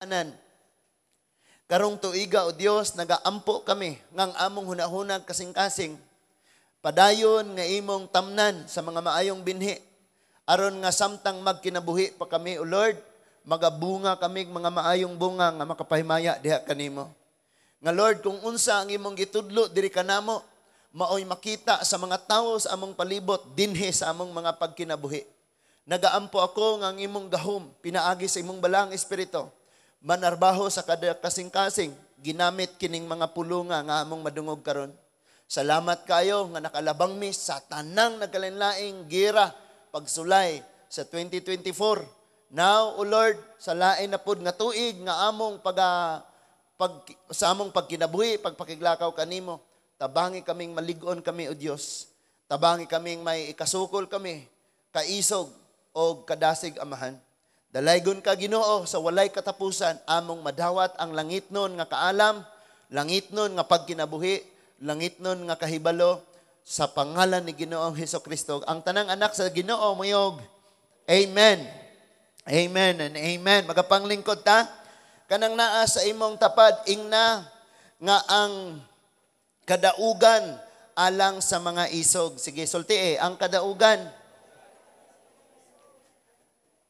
Anan. Karong tuiga, O Dios, nagaampo kami ngang among hunahunag kasing-kasing. Padayon nga imong tamnan sa mga maayong binhi. Aron nga samtang magkinabuhi pa kami, O Lord, magabunga kami mga maayong bunga nga makapahimaya diha kanimo. Nga Lord, kung unsa ang imong gitudlo diri kanamo, maoy makita sa mga tawo sa among palibot dinhi sa among mga pagkinabuhi. Nagaampo ako nga ang imong gahom pinaagi sa imong balaang espiritu manarbaho sa kada kasing-kasing ginamit kining mga pulunga nga among madungog karon. Salamat kayo nga nakalabang mi sa tanang nagkalain-laing gira pagsulay sa 2024. Now, O Lord, sa lain na pud nga tuig nga among pag sa among pagkinabuhi, pagpakiglakaw kanimo, tabangi kaming malig-on kami, O Dios. Tabangi kaming may ikasukol kami, kaisog o kadasig, Amahan. Dalaygon ka, Ginoo, sa walay katapusan, among madawat ang langitnon nga kaalam, langitnon nga pagkinabuhi, langitnon nga kahibalo sa pangalan ni Ginoong Hesus Kristo. Ang tanang anak sa Ginoo moyog. Amen. Amen and amen. Magapanglingkod ta. Kanang naa sa imong tapad, ingna nga ang kadaugan alang sa mga isog. Sige, sulti eh, ang kadaugan.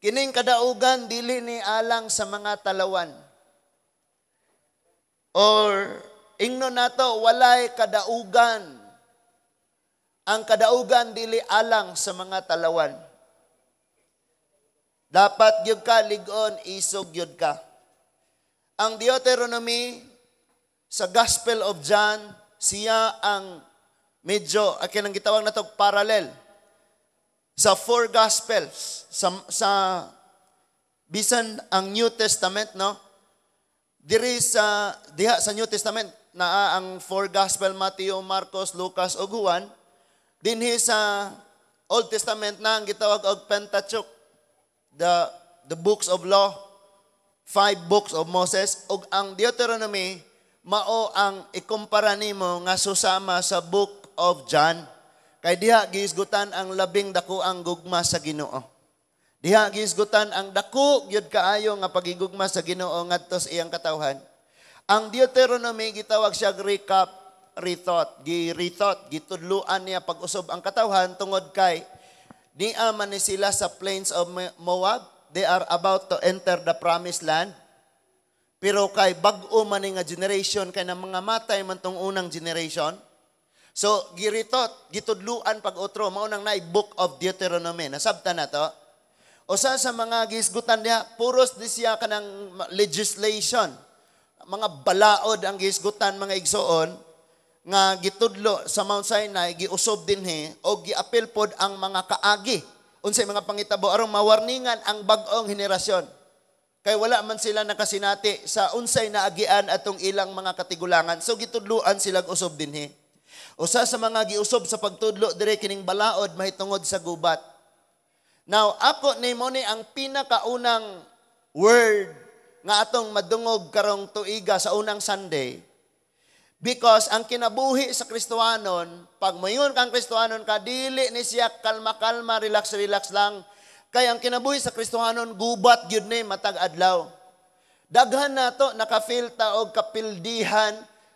Kining kadaugan dili ni alang sa mga talawan. Or ingno nato, walay kadaugan. Ang kadaugan dili alang sa mga talawan. Dapat gyud ka lig-on, isog gyud ka. Ang Deuteronomy sa Gospel of John, siya ang medyo akin ang gitawag nato parallel sa four Gospels sa bisan ang New Testament, no? Diri sa diha sa New Testament naa ang four Gospel: Matthew, Marcos, Lucas ug Juan. Dinhi sa Old Testament na ang gitawag og Pentateuch, the books of law, five books of Moses, ug ang Deuteronomy mao ang ikumpara nimo nga susama sa Book of John. Kay diha gihisgutan ang labing dako ang gugma sa Ginoo. Diha gihisgutan ang dako gyud kaayo nga pagigugma sa Ginoo ngadto sa iyang katawhan. Ang Deuteronomy gitawag siya recap, rethought, gi-rethought, gitudluan niya pag-usob ang katawhan tungod kay niya man ni sila sa plains of Moab. They are about to enter the promised land. Pero kay bag-o man ni nga generation kay na mga matay man tong unang generation. So, gi-rethought, gitudluan pag otro, mao nang naay Book of Deuteronomy. Nasabtan na to. Usa sa mga gihisgutan niya, puros di siya kanang legislation. Mga balaod ang gihisgutan, mga igsoon, nga gitudlo sa Mount Sinai, giusob dinhi o giapil pod ang mga kaagi. Unsay mga pangitabo aron mawarningan ang bag-ong henerasyon. Kay wala man sila nakasinati sa unsay naagian atong ilang mga katigulangan. So gitudluan sila usob dinhi. Usa sa mga giusob sa pagtudlo dire kining balaod mahitungod sa gubat. Now, ako nimo ni ang pinakaunang word nga atong madungog karong tuiga sa unang Sunday. Because ang kinabuhi sa Kristohanon, pag moingon kang Kristohanon ka, dili ni siya kalma-kalma, relax-relax lang. Kay ang kinabuhi sa Kristohanon, gubat gyud ni matag adlaw. Daghan nato naka-feel ta og kapildihan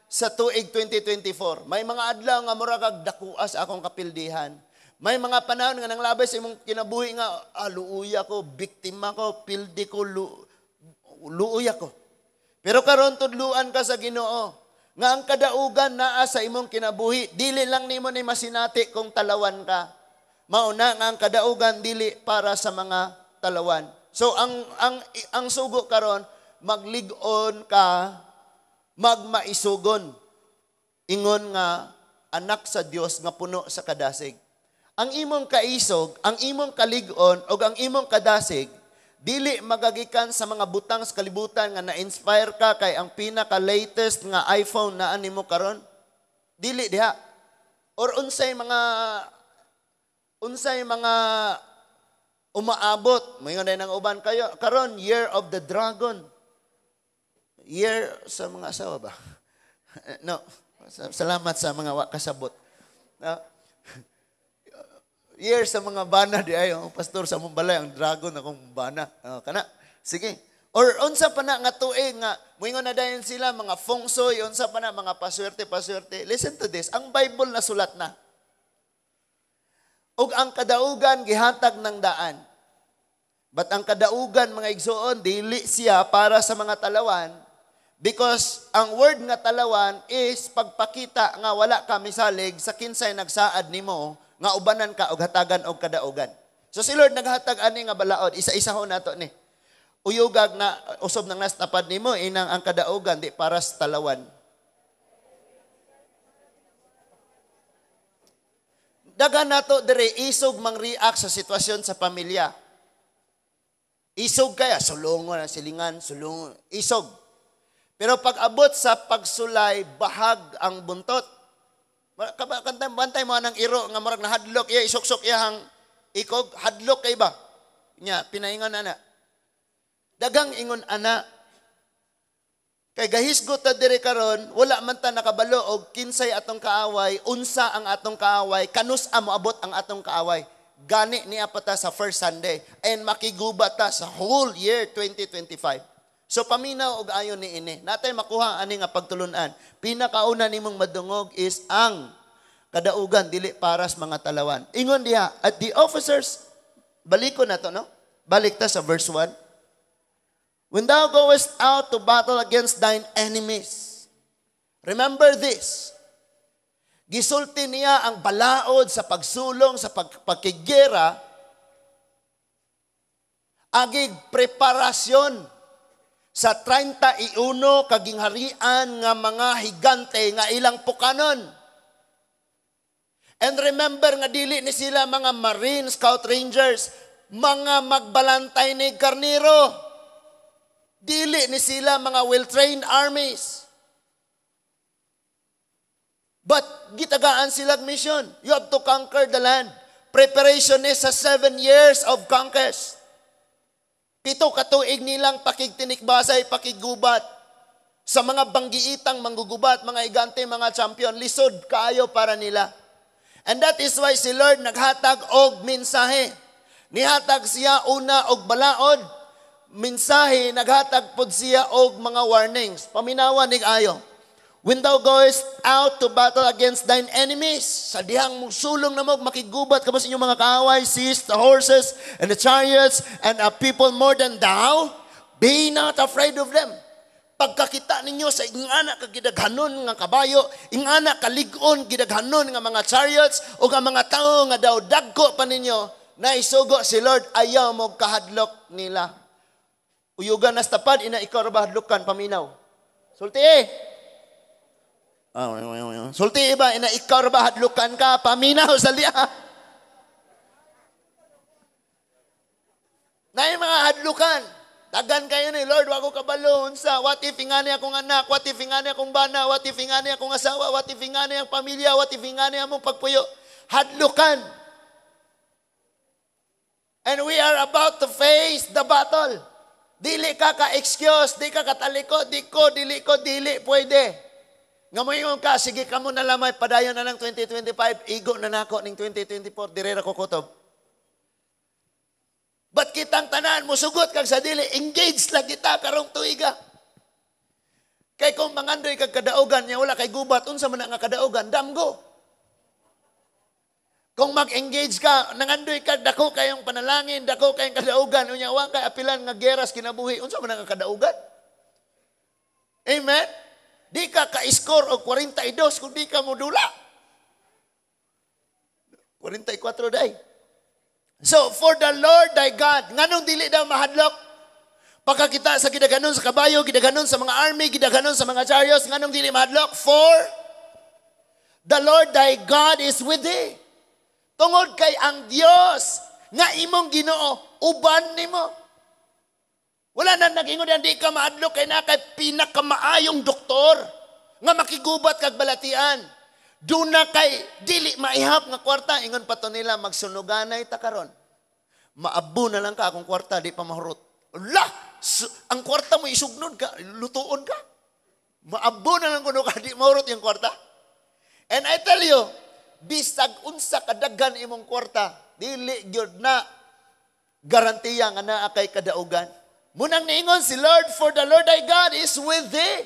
sa tuig 2024. May mga adlaw nga mura kag dakuas akong kapildihan. May mga panahon nga nanglabay sa imong kinabuhi nga luuya ko, biktima ko, pildi ko, luuya ko. Pero karon tudluan ka sa Ginoo nga ang kadaugan naa sa imong kinabuhi, dili lang nimo ni masinati kung talawan ka. Mao na nga ang kadaugan dili para sa mga talawan. So ang sugo karon, maglig-on ka, magmaisugon ingon nga anak sa Dios nga puno sa kadasig. Ang imong kaisog, ang imong kalig-on ug ang imong kadasig dili magagikan sa mga butang sa kalibutan nga na-inspire ka kay ang pinaka-latest nga iPhone na animo karon. Dili diha. Or unsay mga umaabot. Moingon din ang uban kayo karon, Year of the Dragon. Year sa mga asawa ba? No. Salamat sa mga wa kasabot. No? Year sa mga bana di ay, ang pastor sa mong balay, ang dragon akong bana. Oh, kana. Sige. Or unsa pa na nga tuig nga moingon na dayon sila mga feng shui, unsa pa na mga paswerte paswerte. Listen to this, ang Bible nasulat na. Ug ang kadaugan gihatag ng daan. But ang kadaugan, mga igsoon, dili siya para sa mga talawan because ang word nga talawan is pagpakita nga wala ka misalig sa kinsay nagsaad nimo nga ubanan ka og hatagan og kadaugan. So si Lord naghatag ani nga balaod, isa-isa ho nato ni. Uyugag na usob nang nas tapad nimo inang ang kadaugan di para sa talawan. Dagan nato dire isog mang-react sa sitwasyon sa pamilya. Isog kaya, sulungon ang silingan, sulungon, isog. Pero pag abot sa pagsulay, bahag ang buntot. Bantay mo ng iro nga murag nahadlok iya, isuksok iyang ikog, hadlok kay ba? Nya, pinaingon ana. Dagang ingon ana. Kay gahisgot ta diri karon, wala man ta nakabalo og kinsay atong kaaway, unsa ang atong kaaway, kanus-a moabot ang atong kaaway. Gani niya pa ta sa first Sunday and makiguba ta sa whole year 2025. So paminaw og ayon ni ini. Natay makuha ani nga pagtulunan. Pinakauna nimong madungog is ang kadaugan dili para sa mga talawan. Ingon diha at the officers, baliko na to, no? Balik ta sa verse 1. When thou goest out to battle against thine enemies, remember this. Gisulti niya ang balaod sa pagsulong, sa pagkigera, agig preparasyon sa 31 kagingharian nga mga higante nga ilang pukanon. And remember nga dili ni sila mga Marine Scout Rangers, mga magbalantay ni karniro. Dili ni sila mga well-trained armies. But gitagaan sila mission. You have to conquer the land. Preparation is sa 7 years of conquest. 7 ka tuig nilang pakigtinikbasay, pakiggubat. Sa mga banggiitang manggugubat, mga higante, mga champion, lisod kaayo para nila. And that is why si Lord naghatag og mensahe. Nihatag siya una og balaod, mensahe, naghatag pod siya og mga warnings. Paminawa nig ayo. When thou goest out to battle against thine enemies, sa dihang musulong na mo, makigubat ka ba sa inyong mga kaaway, seize the horses and the chariots and a people more than thou, be not afraid of them. Pagkakita ninyo sa ingana ka gidaghanon nga kabayo, ingana kalig-on gidaghanon nga mga chariots o nga mga tawo nga daw dagko pa ninyo, naisugo si Lord, ayaw mo kahadlok nila. Uyugan nas tapad, ina ikaw ra ba hadlokan paminaw. Sulti eh. Sulti ba, ina ikaw ra ba hadlokan ka paminaw sa liya. Naay mga hadlokan. Dagan kayo ni Lord, wa ko kabalo unsa. What if ingani akong anak, what if ingani akong bana, what if ingani akong asawa, what if ingani ang pamilya, what if ingani among pagpuyo. Hadlokan. And we are about to face the battle. Dili ka ka-excuse, di ka katalikod, di ko, dili ko, dili, pwede. Nga moingon ka, sige ka mo na lamay, padayon na lang 2025, igo na nako ning 2024, dire ra ko kutob. But kitang tanan, musugot kag sa dili, engage lang kita karong tuiga. Kay kung mangandoy kag kadaugan niya, wala kay gubat, unsa man nga kadaugan, damgo. Kung mag-engage ka, nangandoy ka, dako kayong panalangin, dako kayong kadaugan, unya wa kay apilan nga geras kinabuhi, unsa man nga kadaugan? Amen? Di ka ka-score og 42 kung di ka modula. 44 day. So, for the Lord thy God, nganong dili daw mahadlok? Pagkakita sa gidaghanon sa kabayo, gidaghanon sa mga army, gidaghanon sa mga chariots, nganong dili mahadlok? For the Lord thy God is with thee. Tungod kay ang Dios nga imong Ginoo, uban nimo. Wala na nag-ingon di ka mahadlok kay na kay pinakamaayong doktor nga makigubat kag balatian. Doon na kay dili maihap nga kwarta, ingon pa to nila magsunuganay ta karon. Maabo na lang ka akong kwarta, di pa mahurot. La, ang kwarta mo isugnod ka, lutuon ka. Maabo na lang kuno ka, di mahurot yung kwarta. And I tell you, bisag unsa kadaghan imong kwarta, dili gyud na garantiya nga naa kay kadaugan. Mao nang niingon si Lord, "For the Lord thy God is with thee."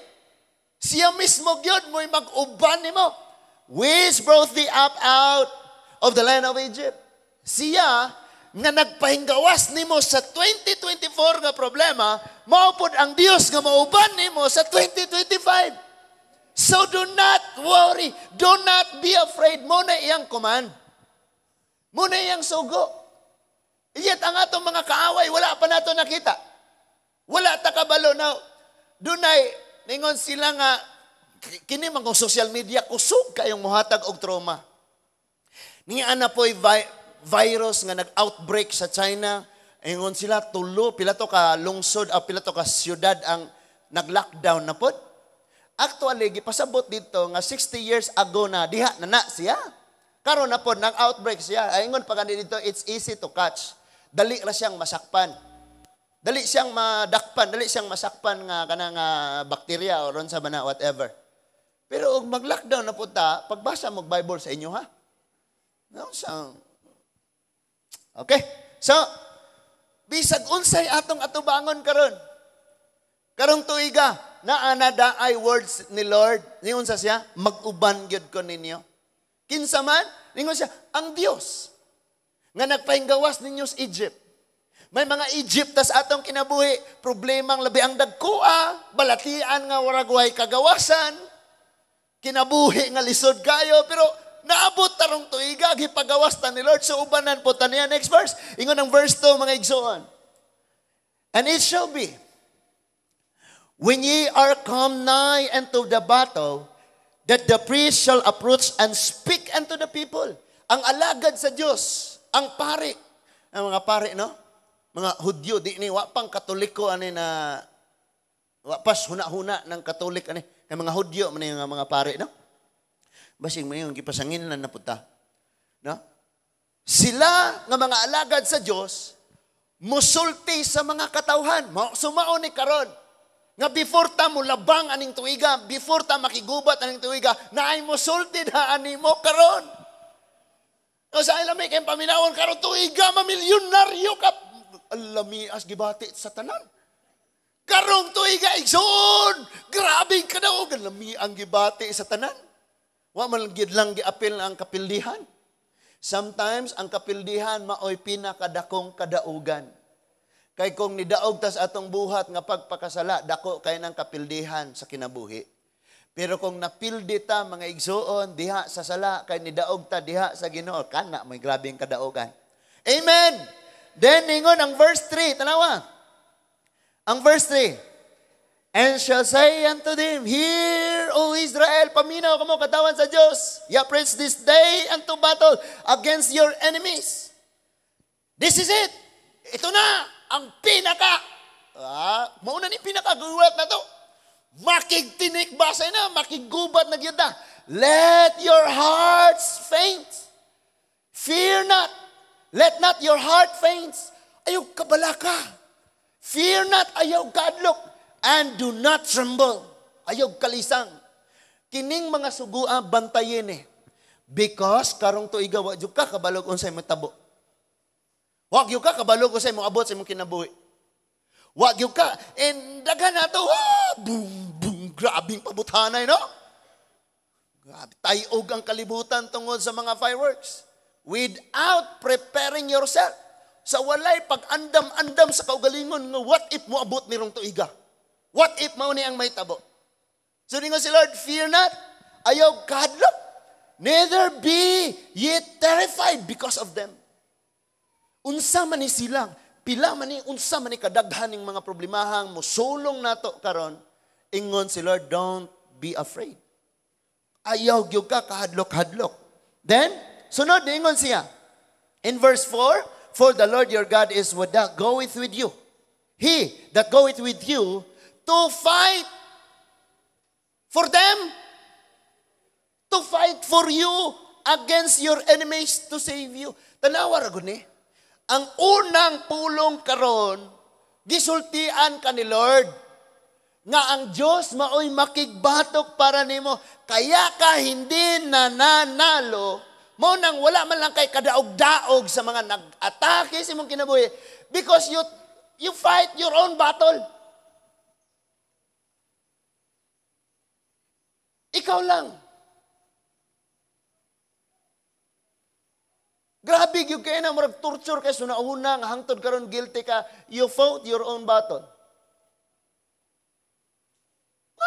Siya mismo gyud mo'y mag-uban nimo. "Which brought thee up out of the land of Egypt." Siya nga nagpahinggawas nimo sa 2024 nga problema, mao pod ang Dios nga mauban nimo sa 2025. So do not worry, do not be afraid. Mao na iyang command. Mao na iyang sugo. Yet ang atong mga kaaway, wala pa nato nakita. Wala ta kabalo na dunay ningon sila nga kini man kung social media kusog kayong muhatag og trauma. Niya na po'y virus nga nag-outbreak sa China. Ingon sila tulo pila to ka lungsod o pila to ka syudad ang nag-lockdown na pod. Actually, gipasabot dito nga 60 years ago na diha na na siya. Karon na pod nag-outbreak siya. Ay, ingon pa gani dito, it's easy to catch. Dali ra siyang masakpan. Dali siyang madakpan, dali siyang masakpan nga kanang nga bakterya o ron sa bana, whatever. Pero og mag-lockdown na pud ta, pagbasa mo Bible sa inyo, ha. No, so, okay. So, bisag unsay atong atubangon karon. Karong tuiga, naa na daay words ni Lord. Ningon sa siya, "Mag-uban gyud ko ninyo." Kinsa man? Ningon siya, ang Dios nga nagpahinggawas ninyo sa Egypt. May mga Egypt tas atong kinabuhi, problemang labi ang dagkoa, balatian nga warag way kagawasan, kinabuhi nga lisod kayo, pero naabot tarong tuiga, gipagawas ta ni Lord, so ubanan po ta niya. Next verse, ingon ang verse 2, mga igsoon. "And it shall be, when ye are come nigh unto the battle, that the priest shall approach and speak unto the people." Ang alagad sa Diyos, ang pari, ang mga pari, no? Mga Hudyo, di ni wa pang Katoliko ani na wa pas huna-huna ng Katolik ani. Kay mga Hudyo man yung mga pari, no? Basing mo yung gipasangin na napunta. No? Sila nga mga alagad sa Diyos, musulti sa mga katawhan. Sumao ni karon. Nga before ta mo labang aning tuiga, before ta makigubat aning tuiga, naay musulti na animo karon. O sa lami kay paminawon karon tuiga, mamilyonaryo ka. Alami as gibati sa tanan. Karong tuiga, igsoon, grabe ka daw, lami ang gibati sa tanan. Wa man gid lang giapil ang kapildihan. Sometimes ang kapildihan maoy pinakadakong kadaugan. Kay kung nidaog tas atong buhat nga pagpakasala, dako kay ng kapildihan sa kinabuhi. Pero kung napildi ta, mga igsuon, diha sa sala, kay nidaog ta diha sa Ginoo, kana may grabeng kadaugan. Amen. Then ningon ang verse 3, tanawa. Ang verse 3, "And shall say unto them, Hear, O Israel," paminaw kamo, katawhan sa Diyos. "Ye approach this day unto battle against your enemies." This is it. Ito na ang pinaka. Ah, mauna ni pinaka gulat na to. Makigtinik ba na, makigubat na gyud na. "Let your hearts faint. Fear not. Let not your heart faint." Ayaw kabalaka. "Fear not," ayaw kadlok. "And do not tremble." Ayaw kalisang. Kining mga sugua bantayin eh. Because karong tuiga wa jud ka kabalog unsay matabo. Wa gyud ka kabalog unsay moabot sa imong kinabuhi. Wa gyud ka and daghan na to, ah, boom boom, grabing pabuthanay, no? Grabe, tayog ang kalibutan tungod sa mga fireworks. Without preparing yourself. Sa walay pag-andam-andam sa kaugalingon nga what if moabot nirong tuiga? What if mao ni ang may tabo? So ningon si Lord, "Fear not, ayaw kahadlok, neither be ye terrified because of them." Unsa man ni sila, pila man ni, unsa man ni kadaghan ning mga problemahang mosulong nato karon, ingon si Lord, "Don't be afraid." Ayaw gyud ka kahadlok-hadlok. Then, sunod, ingon siya. In verse 4, "For the Lord your God is with that goeth with you. He that goeth with you to fight for them, to fight for you against your enemies to save you." Tanawa ra gud ni. Ang unang pulong karon, gisultian ka ni Lord nga ang Diyos maoy makigbatok para nimo, kaya ka hindi nananalo. Mao nang wala man lang kay kadaog-daog sa mga nag-atake sa imong kinabuhi because you you fight your own battle. Ikaw lang. Grabe gyud kay na murag torture kay suna-una nga hangtod karon guilty ka, you fought your own battle.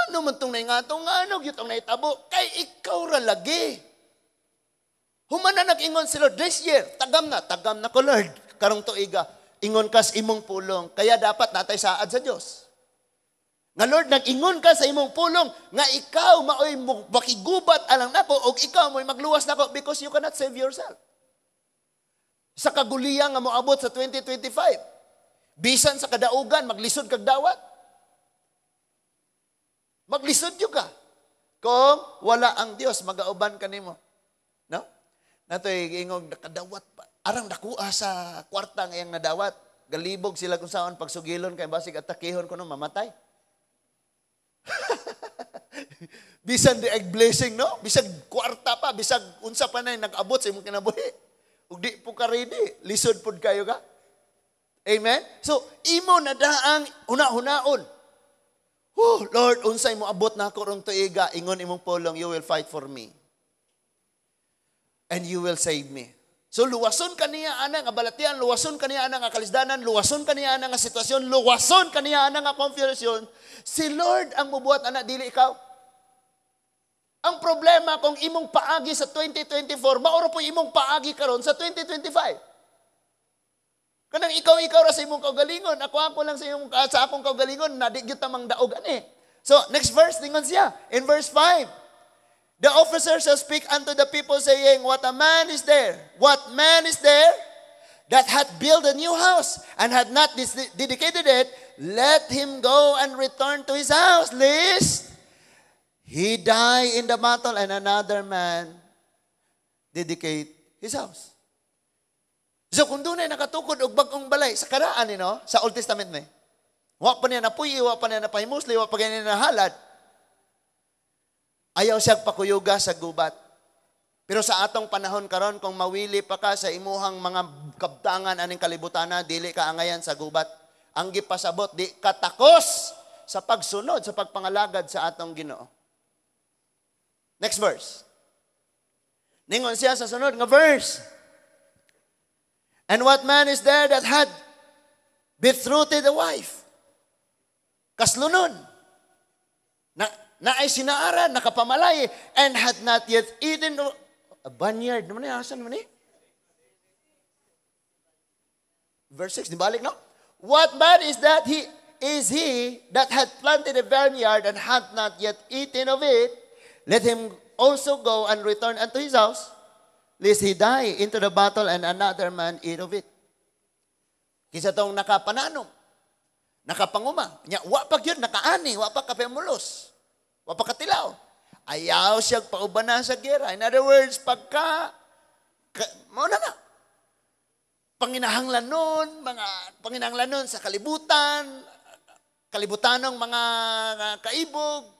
Ano man tong naingatong, ano gyud tong nahitabo kay ikaw ra lagi. Human na nag-ingon si Lord this year, tagam na ko Lord karong tuiga, ingon kas imong pulong, kaya dapat natay saad sa Dios. Nga Lord, nag-ingon ka sa imong pulong nga ikaw maoy makigubat alang nako og ikaw mo'y magluwas nako because you cannot save yourself. Sa kaguliang nga moabot sa 2025. Bisan sa kadaugan, maglisod kag dawat. Maglisod yun ka. Kung wala ang Dios, magauban ka nimo. No? Natoy ingog nakadawat pa. Arang nakuha sa kwarta nga iyang nadawat. Galibog sila kung saan pagsugilon kay basig atakihon kuno mamatay. Bisan di egg blessing, no? Bisag kwarta pa, bisag unsa pa na nag-abot sa imong kinabuhi. Ug di po ka ready, lisod pod kayo ka. Amen? So, imo na daang una-hunaon. Oh, Lord, unsay mo abot na ako rong tuiga, ingon imong pulong, you will fight for me. And you will save me. So, luwason kaniya ana nga balatian, luwason kaniya ana nga kalisdanan, luwason kaniya ana nga sitwasyon, luwason kaniya ana nga confusion. Si Lord ang mubuhat ana, dili ikaw. Ang problema kung imong paagi sa 2024, mauro po imong paagi karon sa 2025. Kanang ikaw-ikaw ra sa imong kaugalingon, ako lang sa imong sa akong kaugalingon, na di gyud tamang daog ani. So, next verse ningon siya in verse 5. The officer shall speak unto the people saying, what a man is there? What man is there that hath built a new house and hath not dedicated it? Let him go and return to his house, lest he die in the battle and another man dedicate his house. So kung doon ay nakatukod og bag-ong balay, sa karaan, you know, sa Old Testament may, wa pa niya napuyi, wa pa niya napahimusli, wa pa niya nahalad. Ayaw siya pakuyuga sa gubat. Pero sa atong panahon karon, kung mawili pa ka sa imuhang mga kabtangan aning kalibutana, dili ka angayan sa gubat. Ang gipasabot, di katakos sa pagsunod, sa pagpangalagad sa atong Ginoo. Next verse. Ningon siya sa sunod nga verse. And what man is there that had betrothed a wife? Kaslunon. Na ay sinaaran, nakapamalay, and had not yet eaten a vineyard. Naman eh, asan naman eh? Verse 6, di balik no? What man is that he is he that had planted a vineyard and had not yet eaten of it? Let him also go and return unto his house, lest he die into the battle and another man eat of it. Kisa tong nakapananom, nakapanguma, nya wa pa gyud nakaani, wa pa kapemulos, wa pa katilaw. Ayaw siya paubana sa gera. In other words, pagka mao na nga. Panginahanglan nun, mga panginahanglan nun sa kalibutan, kalibutanong mga kaibog,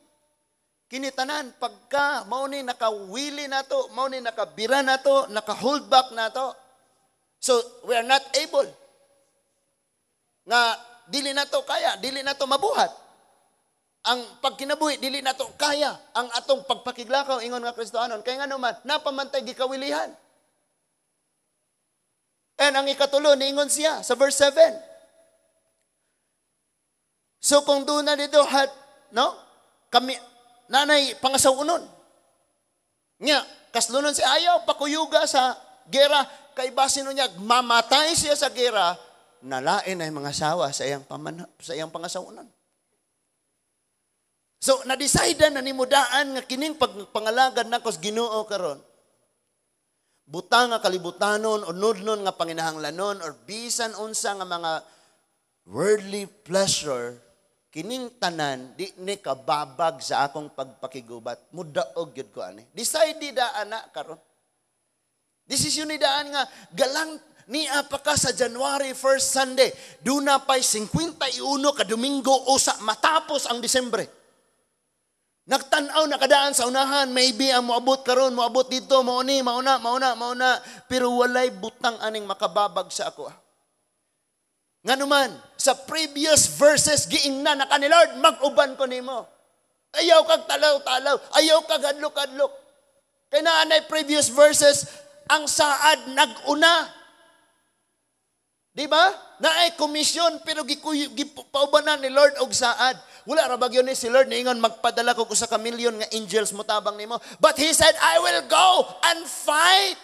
kinitanan, pagka mao ni nakawili na to, mao ni nakabira na to, naka-hold back na to. So, we are not able. Nga, dili na to kaya, dili na to mabuhat. Ang pagkinabuhi, dili na to kaya. Ang atong pagpakiglakaw, ingon nga Kristohanon, kaya nga naman, napamantay gikawilihan. And ang ikatulo, niingon siya sa verse 7. So kung doon na dito, hat, no? Kami, nanay, pangasawunon. Nga, kaslunon siya, ayaw, pakuyuga sa gera, kay basin niya, mamatay siya sa gera, nalain ay mga asawa sa iyang, sa iyang pangasawunon. So, na-decide na nimudaan nga kining pagpangalagad na kos Ginoo karon. Butang nga kalibutanon, unodnon nga panginahanglanon, or bisan unsa nga mga worldly pleasure, kining tanan, di ni kababag sa akong pagpakigubat. Mudaog yun ko ani. Decide di daan na karon. Desisyon ni daan nga, galang niya pa ka sa January 1st Sunday. Duna pa'y 51 ka Domingo usa matapos ang Disyembre. Nagtanaw na kadaan sa unahan, maybe ang moabot karon, moabot dito, mauni, mauna, mauna, mauna, pero walay butang aning makababag sa ako. Nganuman, sa previous verses, giingnan na ka ni Lord, mag-uban ko nimo. Ayaw kag talaw-talaw, ayaw kag hadlok-hadlok. Kay naanay previous verses, ang saad nag-una. Di ba? Naay komisyon pero gipaubanan ni Lord og saad. Wala ra bagyo ni si Lord niingon magpadala ko usa ka milyon nga angels motabang nimo. But he said, "I will go and fight."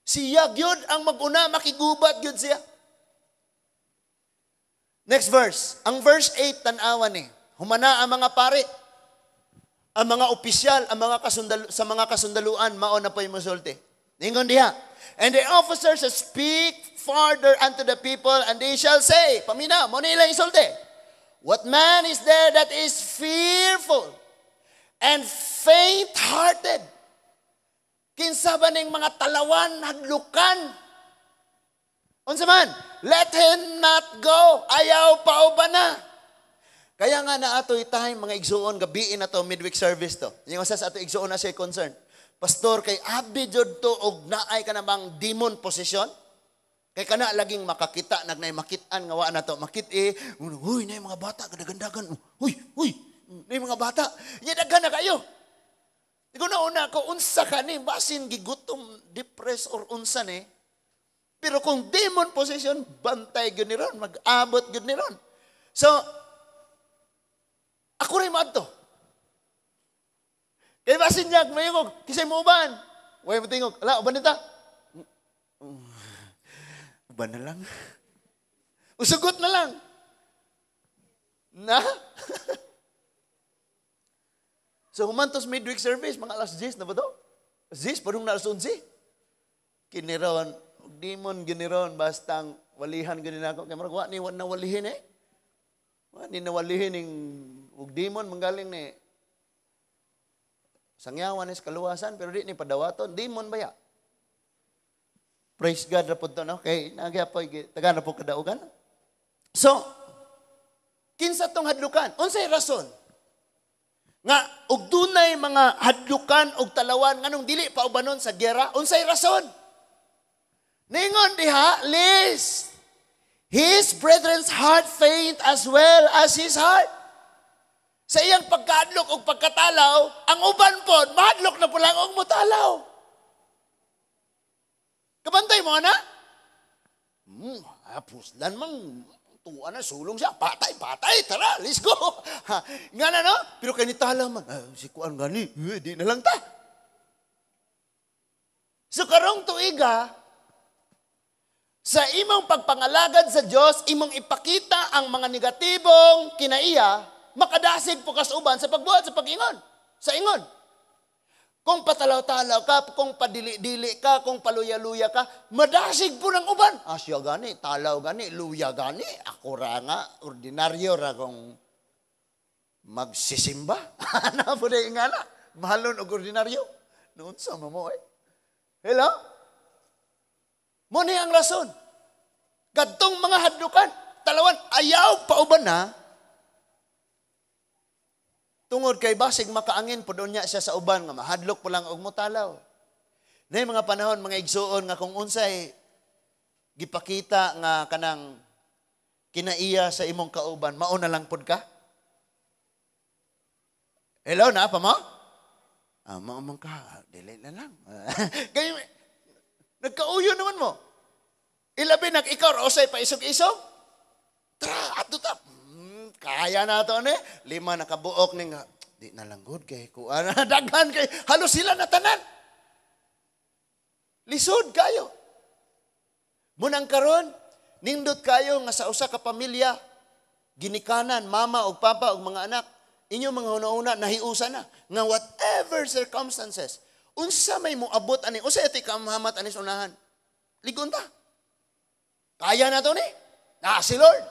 Siya gyud ang mag-una, makigubat gyud siya. Next verse. Ang verse 8, tan-awan ni. Humana ang mga pari, ang mga opisyal, ang mga kasundalo, sa mga kasundaluan, mao na po'y musulti. Ningon diha, "And the officers speak farther unto the people, and they shall say," pamina, mao nila isulti, "What man is there that is fearful and faint-hearted?" Kinsa ba ning mga talawan, hadlukan? Unsa man? "Let him not go." Ayaw pauban na. Kaya nga na atoy time, mga igsuon, gabiin na to, midweek service to. Yung sa ato igsuon na siya concern. "Pastor, kay abi jud to og naay ka na bang demon possession?" Kay kana laging makakita, nagnay makit-an nga wa na to. Makit-i, "Huy, na mga bata, kadagandagan. Huy, huy, na mga bata." Nya daghan na kayo. Ikaw na una ko, unsa ka ni, basin gigutom, depressed or unsa ni. Pero kung demon possession, bantay gyud ni ron, mag-abot gyud ni ron. So, ako rin maadto. Kay basin niya, mayungog, kisay mo uban. Way mo tingog, ala, uban nita. Uban na lang. Usugot na lang. Na? So, humantos midweek service, mga alas 10 na ba to? 10, padung na alas 11. Kiniron, demon giniron, bastang walihan gani nako. Kay murag wa ni wa nawalihin eh. Wa ni nawalihin ning ug demon manggaling ni sangyawan is kaluwasan pero di ni padawaton, demon ba ya? Praise God ra pud to, no, kay nagyapoy taga na po kadaugan. So, kinsa tong hadlukan? Unsay rason? Nga og dunay mga hadlukan og talawan, nganong dili pa ubanon sa gera? Unsay rason? Ningon diha, "Lest his brethren's heart faint as well as his heart." Sa iyang pagkaadlok og pagkatalaw, ang uban pod mahadlok na pula og motalaw. Kabantay mo ana? Puslan mang tuwa na sulong siya, patay, patay, tara, let's go. Ha, nga na no? Pero kay nitala man, ah, si kuan gani, eh, di na lang ta. So karong tuiga, sa imong pagpangalagad sa Dios, imong ipakita ang mga negatibong kinaiya, makadasig po kas uban sa pagbuhat sa pag-ingon, sa ingon. Kung patalaw-talaw ka, kung padili-dili ka, kung paluya-luya ka, madasig po ng uban. Ah, siya gani, talaw gani, luya gani. Ako ra nga, ordinaryo ra kung magsisimba. Ano po na nga na? Mahalon og ordinaryo. Noon sa mo eh. Hello? Mo ni ang rason. Kadtong mga hadlukan, talawan, ayaw pauban na. Tungod kay basig makaangin po niya siya sa uban nga mahadlok po lang og motalaw. Na mga panahon, mga igsuon, nga kung unsay gipakita nga kanang kinaiya sa imong kauban, mao na lang pud ka. Hello, na pa mo? Ah, mao man ka, dili na lang. Kay nagkauyo naman mo. Ilabi nag ikaw ra usay pa isog-isog. Tara, ato ta. Kaya na to ni. 5 nakabuok ning di na lang good kay kuan daghan kay halos sila na tanan. Lisod kayo. Munang karon nindot kayo nga sa usa ka pamilya ginikanan mama og papa og mga anak, inyong mga hunahuna nahiusa na nga whatever circumstances, unsa may moabot ani, unsa ito'y kamhamat ani sa unahan, ligon ta. Kaya na to ni. Na si Lord.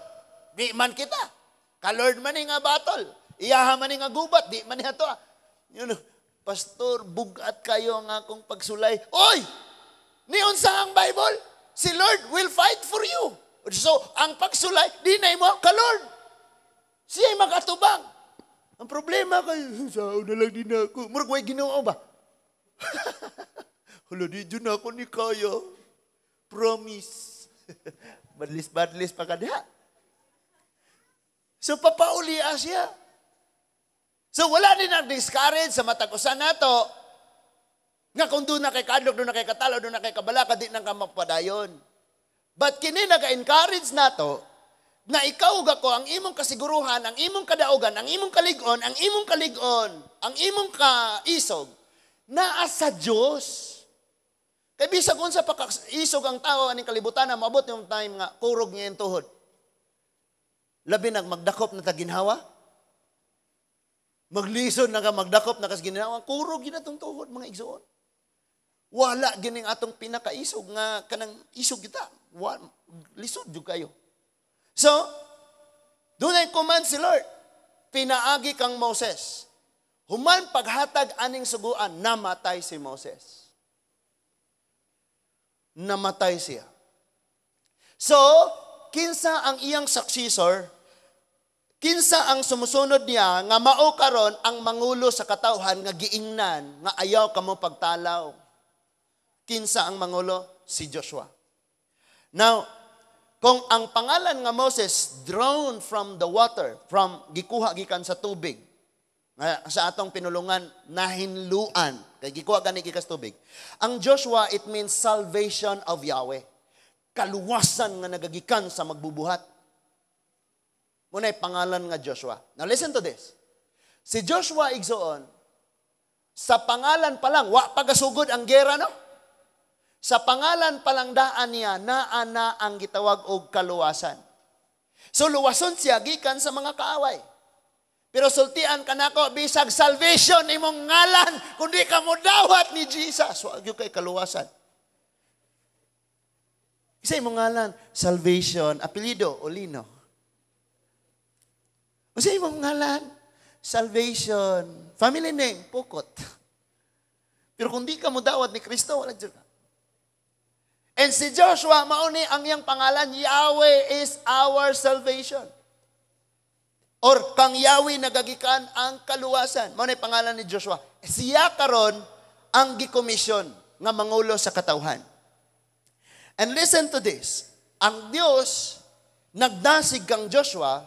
Di man kita. Ka Lord man ni nga battle. Iyaha man ni nga gubat. Di man ni ato. Yun, "Pastor, bugat kayo nga akong pagsulay." Oy! Niunsa ang Bible? Si Lord will fight for you. So, ang pagsulay, di na mo ka Lord. Siya'y makatubang. Ang problema kay, sao na lang din ako. Murag way Ginoo ba? Hala, di dyan ako ni kaya. Promise. Badlis badlis pa ka diha. So papauli siya. So wala din ang discourage sa matag usa nato nga kung duna kay kadlok, duna kay katalo, duna kay kabalaka, di nang ka mapadayon. But kini naga-encourage nato na ikaw ug ako, ang imong kasiguruhan, ang imong kadaugan, ang imong kalig-on, ang imong kalig-on, ang imong kaisog, naa sa Dios. Kay bisag unsa pa isog ang tao aning kalibutan, na moabot yung time nga kurog nga tuhod. Labi nag magdakop na ta ginhawa. Maglisod na ka magdakop na kas ginhawa, kurog gyud atong tuhod, mga igsoon. Wala gining atong pinakaisog nga kanang isog kita. Wa, lisod jud kayo. So, dunay command si Lord. Pinaagi kang Moses. Human paghatag aning suguan, namatay si Moses. Namatay siya. So, kinsa ang iyang successor? Kinsa ang sumusunod niya nga mao karon ang mangulo sa katawhan nga giingnan nga ayaw kamo pagtalaw? Kinsa ang mangulo? Si Joshua. Now, kung ang pangalan nga Moses drawn from the water, from gikuha gikan sa tubig, nga sa atong pinulungan nahinluan, kay gikuha gani gikan sa tubig. Ang Joshua, it means salvation of Yahweh. Kaluwasan nga nagagikan sa magbubuhat. Muna'y pangalan nga Joshua. Now listen to this. Si Joshua, igsoon, sa pangalan pa lang, wa pagasugod ang gera, no? Sa pangalan pa lang daan niya, naa na ang gitawag og kaluwasan. So luwason siya gikan sa mga kaaway. Pero sultian ka nako, bisag salvation imong ngalan, kung di ka mo dawat ni Jesus, wa gyud kay kaluwasan. Isa imong ngalan, salvation, apelyido, Olino. Usa imong ngalan, salvation, family name, Pukot. Pero kung di ka mo dawat ni Kristo, wala jud ka. And si Joshua, mauni ang iyang pangalan, Yahweh is our salvation. Or kang Yahweh nagagikan ang kaluwasan. Mao pangalan ni Joshua. Siya karon ang gikomisyon nga mangulo sa katawhan. And listen to this. Ang Dios nagdasig kang Joshua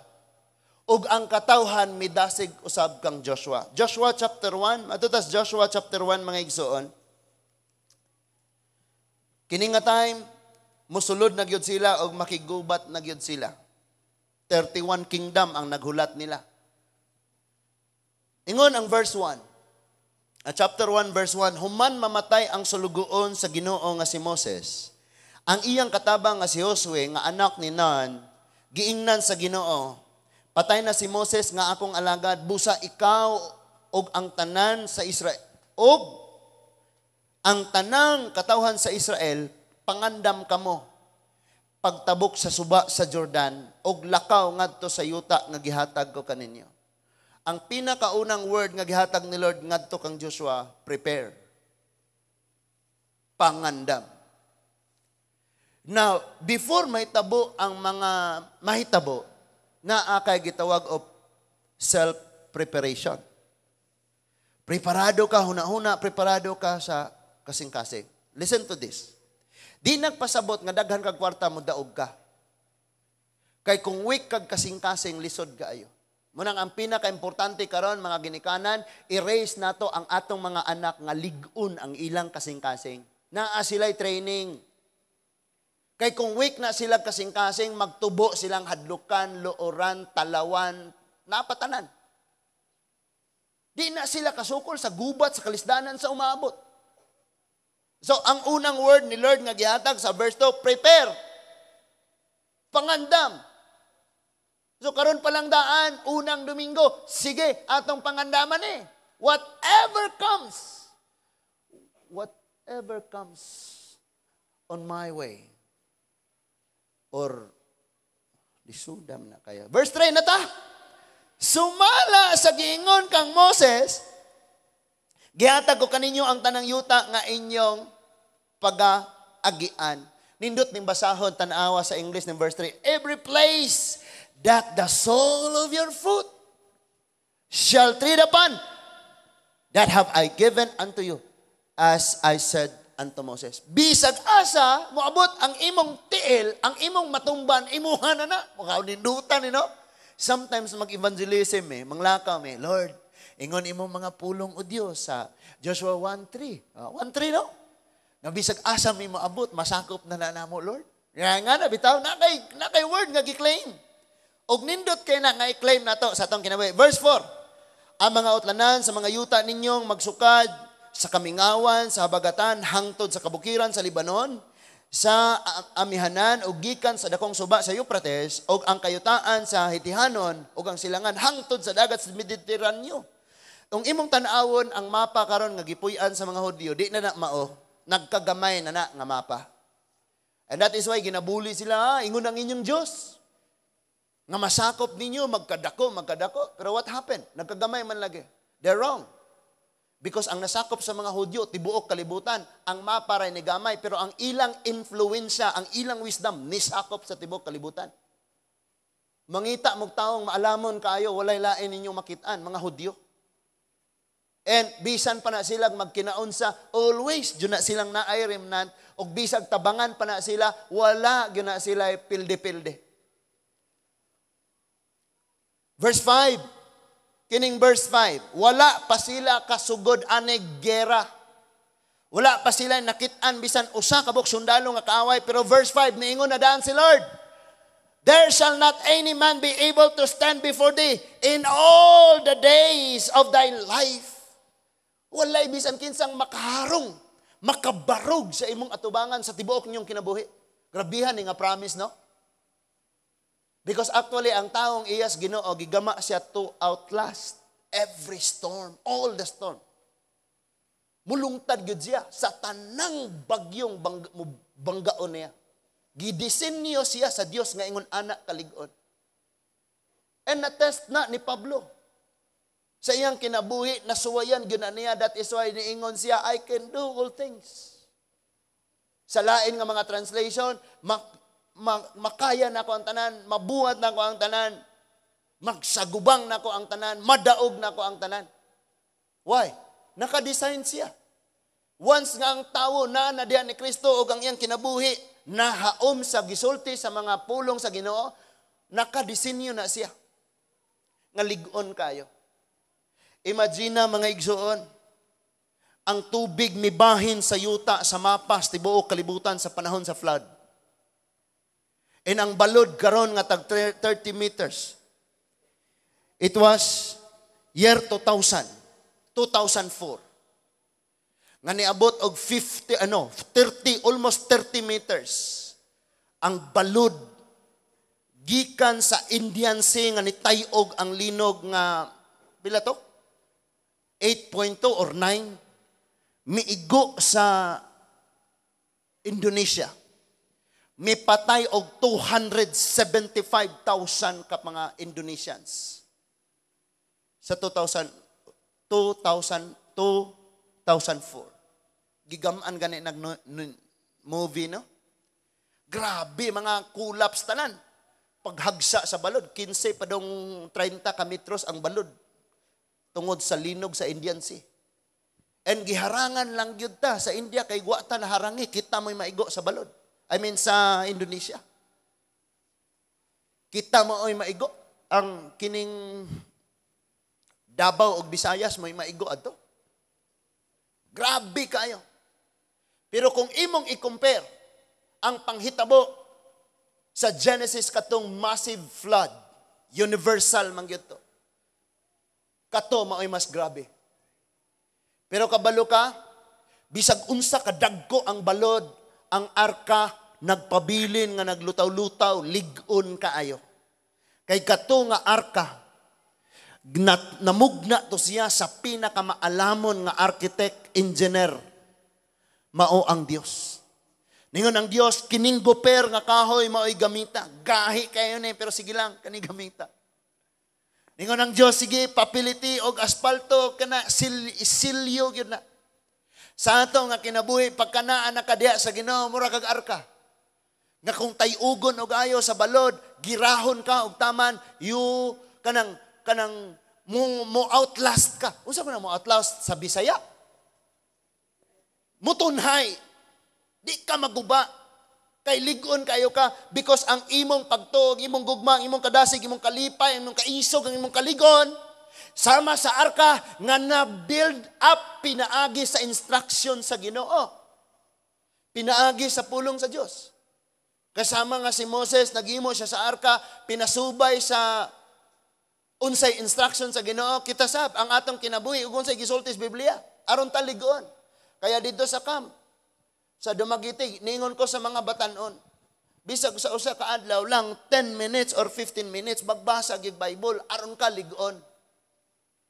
ug ang katawhan midasig usab kang Joshua. Joshua chapter 1, matutas Joshua chapter 1, mga igsoon. Kini nga time, musulod na gyud sila og makigubat na gyud sila. 31 kingdom ang naghulat nila. Ingon ang verse 1. At chapter 1 verse 1, human mamatay ang sulugoon sa Ginoo nga si Moses, ang iyang katabang nga si Josue nga anak ni Nun, giingnan sa Ginoo, "Patay na si Moses nga akong alagad, busa ikaw og ang tanan sa Israel og ang tanang katawhan sa Israel, pangandam kamo pagtabok sa suba sa Jordan og lakaw ngadto sa yuta nga gihatag ko kaninyo." Ang pinakaunang word nga gihatag ni Lord ngadto kang Joshua, prepare. Pangandam. Now, before mahitabo ang mga mahitabo, naa kay gitawag og self-preparation. Preparado ka, huna-huna, preparado ka sa kasing-kasing. Listen to this. Di nagpasabot nga daghan kag kwarta mo daog ka. Kay kung weak kag kasing-kasing, lisod kaayo. Munang ang pinaka-importante karon, mga ginikanan, i-raise nato ang atong mga anak nga lig-on ang ilang kasing-kasing. Naa sila'y training. Kay kung weak na sila kasing-kasing, magtubo silang hadlukan, luoran, talawan, napatanan. Di na sila kasukol sa gubat, sa kalisdanan, sa umaabot. So, ang unang word ni Lord nga gihatag sa verse 2, prepare. Pangandam. So, karon pa lang daan, unang Domingo, sige, atong pangandaman eh. Whatever comes on my way, or lisudam na kaya. Verse 3 na ta. Sumala sa giingon kang Moses, "Gihatag ko kaninyo ang tanang yuta nga inyong pagaagian." Nindot ning basahon, tan-awa sa English ng verse 3. "Every place that the sole of your foot shall tread upon, that have I given unto you, as I said unto Moses. Bisag asa moabot ang imong tiil, ang imong matumban, imuha na na. Mukha nindutan, no? Sometimes mag-evangelism eh, manglakaw eh, "Lord, ingon imong mga pulong o Dios sa Joshua 1:3." 1:3, no? Nga bisag asa mi moabot, masakop na na namo, Lord. Nga nga na bitaw na kay word nga gi-claim. Og nindot kay na nga i-claim nato sa atong kinabuhi. Verse 4. Ang mga utlanan sa mga yuta ninyong magsukad sa kamingawan, sa habagatan, hangtod sa kabukiran sa Libanon, sa amihanan ug gikan sa dakong suba sa Euphrates ug ang kayutaan sa Hitihanon ug ang silangan hangtod sa dagat sa Mediteraneo. Kung imong tan-awon ang mapa karon nga gipuy-an sa mga Hudyo, di na na mao, nagkagamay na na nga mapa. And that is why ginabuli sila, "Ah, ingon ang inyong Diyos nga masakop ninyo, magkadako, magkadako." Pero what happened? Nagkagamay man lagi. They're wrong. Because ang nasakop sa mga Hudyo, tibuok kalibutan, ang mapa ray ni gamay, pero ang ilang influensya, ang ilang wisdom, nisakop sa tibuok kalibutan. Mangita mog taong maalamon kaayo, walay lain ninyong makitaan, mga Hudyo. And bisan pa na silang magkinaunsa, always jud na silang naay remnant, ug bisag tabangan pa na sila, wala gyud na sila pilde-pilde. Verse 5, kining verse 5, wala pa sila kasugod anig gera. Wala pa sila nakit-an bisan usa ka buok sundalo nga kaaway, pero verse 5, niingon na daan si Lord, "There shall not any man be able to stand before thee in all the days of thy life." Walay bisan kinsang makaharong, makabarog sa imong atubangan sa tibuok ninyong kinabuhi. Grabihan ni nga promise, no? Because actually, ang taong iyas Ginoo, gigama siya to outlast every storm, all the storm. Mulungtad gyud siya sa tanang bagyong banggaon niya. Gidisenyo siya sa Dios nga ingon ana kalig-on. And na-test na ni Pablo. Sa iyang kinabuhi, nasuwayan gyud na niya. That is why niingon siya, "I can do all things." Sa lain nga mga translation, makaya nako ang tanan, mabuhat nako ang tanan, magsagubang nako ang tanan, madaog nako ang tanan. Why? Naka-design siya. Once nga ang tawo na na diyan ni Kristo ug ang iyang kinabuhi nahaom sa gisulti sa mga pulong sa Ginoo, nakadisenyo na siya nga lig-on kayo. Imagine na, mga igsuon, ang tubig mibahin sa yuta sa mapas tibuok kalibutan sa panahon sa flood. And ang balod karon nga tag 30 meters. It was year 2000, 2004. Nga niabot og 50 ano, 30, almost 30 meters ang balod gikan sa Indian Sea nga nitayog ang linog nga pila to? 8.2 or 9, miigo sa Indonesia. Mipatay og 275,000 ka mga Indonesians. Sa 2000, 2000, 2004. Gigamaan gani nag movie, no? Grabe, mga collapse tanan. Paghagsa sa balod, 15 pa dong 30 ka metros ang balod tungod sa linog sa Indian Sea. And giharangan lang gyud ta sa India kay wa ta naharangi, kita mo'y maigo sa balod. I mean, sa Indonesia. Kita mo oy maigo ang kining Davao ug Visayas mo'y maigo adto. Grabe kayo. Pero kung imong i-compare ang panghitabo sa Genesis katong massive flood, universal man gyud to. Kato mao'y mas grabe. Pero kabalo ka, bisag unsa kadagko ang balod, ang arka nagpabilin nga naglutaw-lutaw, lig-on kaayo. Kay kato nga arka, namugna to siya sa pinakamaalamon nga architect, engineer, mao ang Dios. Ningon ang Dios, "Kining goper nga kahoy mao'y gamita. Gahi kayo ni, pero sige lang, kani gamita." Ningon ang Dios, "Sige, papiliti og asfalto kana silyo gyud na." Sa ato nga kinabuhi, pagka naa na ka diha sa Ginoo, mura kag arka. Nga kung tayugon og ayo sa balod, girahon ka og taman, you kanang kanang mo outlast ka. Unsa man mo outlast sa Bisaya? Mutunhay. Di ka maguba. Kay ligon kayo ka because ang imong pagtuo, imong gugma, ang imong kadasig, imong kalipay, imong kaisog, ang imong kaligon, sama sa arka nga na-build up pinaagi sa instruction sa Ginoo. Pinaagi sa pulong sa Dios. Kasama nga si Moses, naghimo siya sa arka, pinasubay sa unsay instruction sa Ginoo, kita sab ang atong kinabuhi ug unsay gisulti sa Biblia aron ta ligon. Kaya dito sa camp sa Dumaguete, ningon ko sa mga batanon, bisag sa usa ka adlaw lang 10 minutes or 15 minutes magbasa gyud Bible aron ka ligon.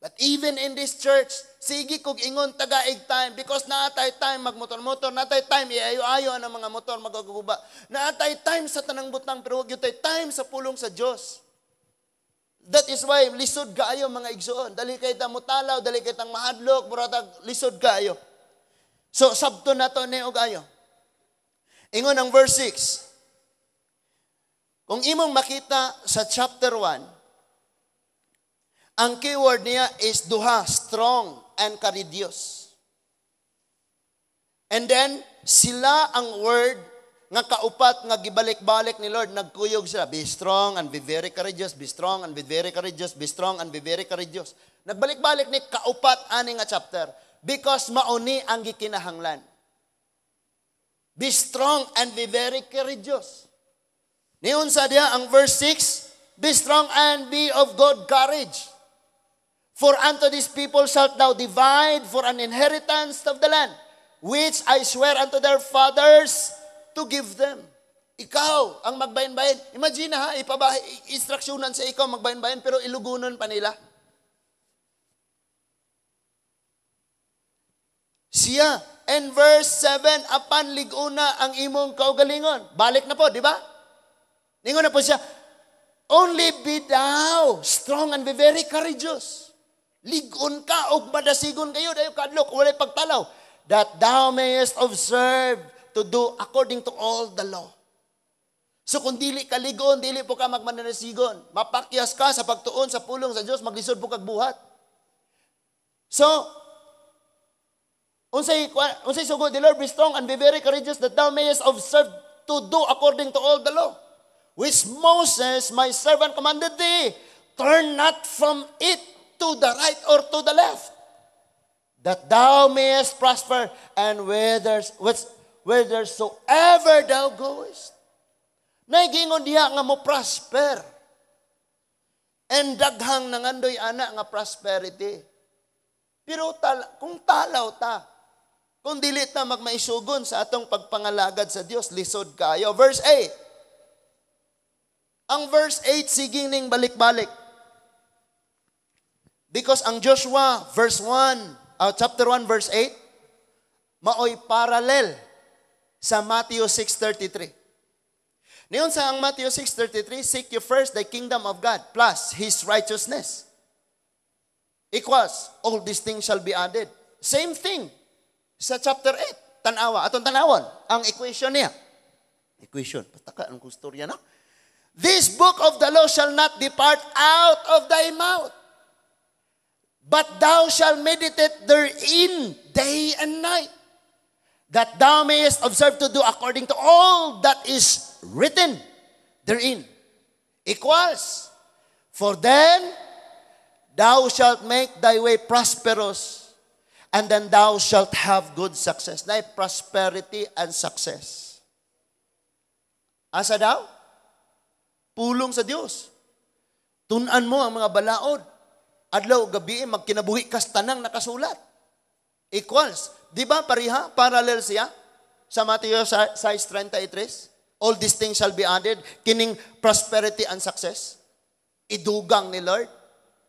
But even in this church, sige kog ingon tagaig time because naatay time magmotor-motor, naatay time iayo-ayo ang mga motor magaguba. Naatay time sa tanang butang, pero wag gyud tay time sa pulong sa Dios. That is why lisod kaayo, mga igsoon. Dali kay ta mutalaw, dali kay tang mahadlok, muratag lisod kaayo. So sabto nato ni og ayo. Ingon ang verse 6. Kung imong makita sa chapter 1, ang keyword niya is duha, strong and courageous. And then, sila ang word nga kaupat nga gibalik-balik ni Lord, nagkuyog sila, be strong and be very courageous, be strong and be very courageous, be strong and be very courageous. Nagbalik-balik ni kaupat ani nga chapter because mauni ang gikinahanglan. Be strong and be very courageous. Niun sa diya ang verse 6, be strong and be of good courage. For unto these people shalt thou divide for an inheritance of the land, which I swear unto their fathers to give them. Ikaw ang magbayin-bayin. Imagine ha, ipabahi, instruksyonan sa ikaw magbayin-bayin, pero ilugunon pa nila. Siya, and verse 7, apan liguna ang imong kaugalingon. Balik na po, di ba? Ningon na po siya, only be thou strong and be very courageous. Ligon ka og madasigon kayo dayo kadlok walay pagtalaw, that thou mayest observe to do according to all the law. So kung dili ka ligon, dili po ka magmananasigon, mapakyas ka sa pagtuon sa pulong sa Dios, maglisod po kag buhat. So unsay unsay sugod the Lord, be strong and be very courageous that thou mayest observe to do according to all the law which Moses my servant commanded thee. Turn not from it to the right or to the left, that thou mayest prosper and whithersoever thou goest. Naigingon diha nga mo prosper. And daghang nangandoy ana nga prosperity. Pero kung talaw ta, kung dili ta magmaisugon sa atong pagpangalagad sa Dios, lisod kayo. Verse 8. Ang verse 8 siging ning balik-balik. Because ang Joshua verse 1, chapter 1 verse 8, maoy parallel sa Matthew 6:33. Niyon sa ang Matthew 6:33, seek you first the kingdom of God plus His righteousness equals all these things shall be added. Same thing sa chapter 8. Tanawa, atong tanawon ang equation niya. Equation, pataka ang kustorya no. This book of the law shall not depart out of thy mouth, but thou shalt meditate therein day and night, that thou mayest observe to do according to all that is written therein. Equals, for then thou shalt make thy way prosperous, and then thou shalt have good success. Nay prosperity and success. Asa daw? Pulong sa Dios. Tun-an mo ang mga balaod. Adlaw gabi magkinabuhi kas tanang nakasulat. Equals. Di ba pareha? Parallel siya sa Matthew 6:33. All these things shall be added. Kining prosperity and success. Idugang ni Lord.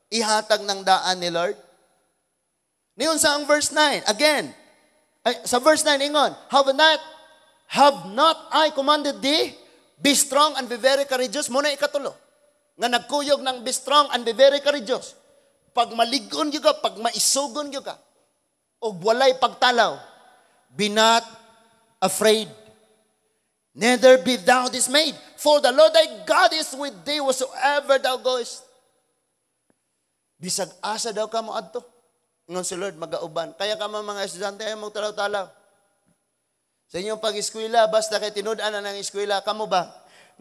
Ihatag ng daan ni Lord. Niyon sa ang verse 9. Again, ay, sa verse 9 ingon, have not I commanded thee, be strong and be very courageous? Muna ikatulo. Nga nagkuyog ng be strong and be very courageous. Pag maligon gyud ka, pag maisugon gyud ka, og walay pagtalaw, be not afraid, neither be thou dismayed, for the Lord thy God is with thee wheresoever thou goest. Bisag asa daw ka mo adto, ngon si Lord magauban. Kaya ka mga estudyante ay magtalaw-talaw. Sa inyong pag-eskwela, basta kay tinud-an na ng eskwela, kamo ba?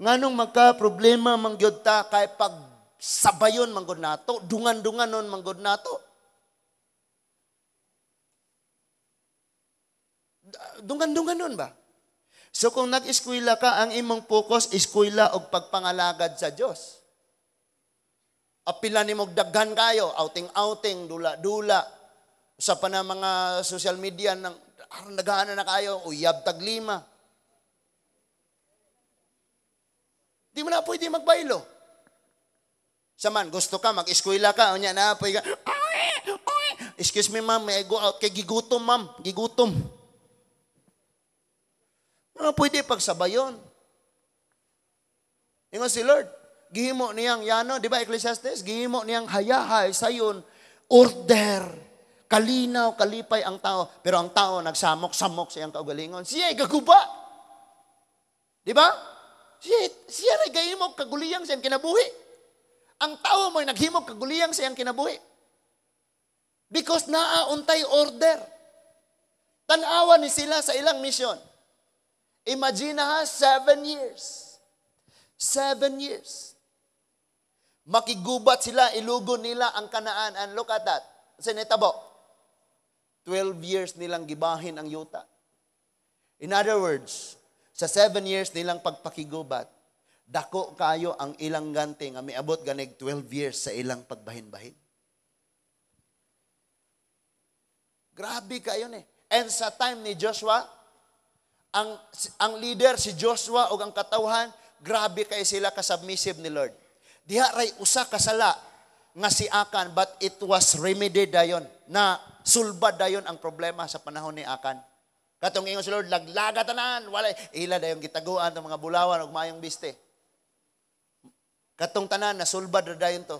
Nganong magka-problema mangyod ta kay pag sabayon manggod nato, dungan-dungan nun manggod nato. Dungan-dungan nun ba? So kung nag-eskwela ka, ang imong focus, eskwela og pagpangalagad sa Dios. Apila nimo daghan kayo, outing-outing, dula-dula. Sa pa na mga social media nang aron nagana na kayo, uyab taglima. Di mo na pwede magbaylo. Saman, gusto ka, mag-eskwela ka, unya na, pwede ka, excuse me ma'am, may I go out? Kay gigutom ma'am, gigutom. Ano pwede pagsabayon? Ingon si Lord, gihimo niyang yano, di ba Ecclesiastes? Gihimo niyang hayahay, sayon, order, kalinaw, kalipay ang tao. Pero ang tao nagsamok-samok sa iyang kaugalingon. Siya ay gaguba. Di ba? Siya ay gahimog kaguliyang sa iyang kinabuhi. Ang tao mo'y naghimog kaguliyang sa iyang kinabuhi. Because naa untay order. Tan-awa ni sila sa ilang mission. Imagine ha, 7 years. 7 years. Makigubat sila, ilugon nila ang Kanaan. And look at that. Sa nitabo, 12 years nilang gibahin ang yuta. In other words, sa 7 years nilang pagpakigubat, dako kayo ang ilang ganti nga miabot ganig 12 years sa ilang pagbahin-bahin. Grabe kayo ni. And sa time ni Joshua, ang leader si Joshua o ang katawhan, grabe kay sila kasubmissive ni Lord. Diha ray usa kasala nga si Akan, but it was remedied dayon, na sulbad dayon ang problema sa panahon ni Akan. Katong ingon si Lord, laglaga tanan, walay ila dayon gitaguan tong mga bulawan ug maayong biste. Katong tanan nasulbad ra dayon to.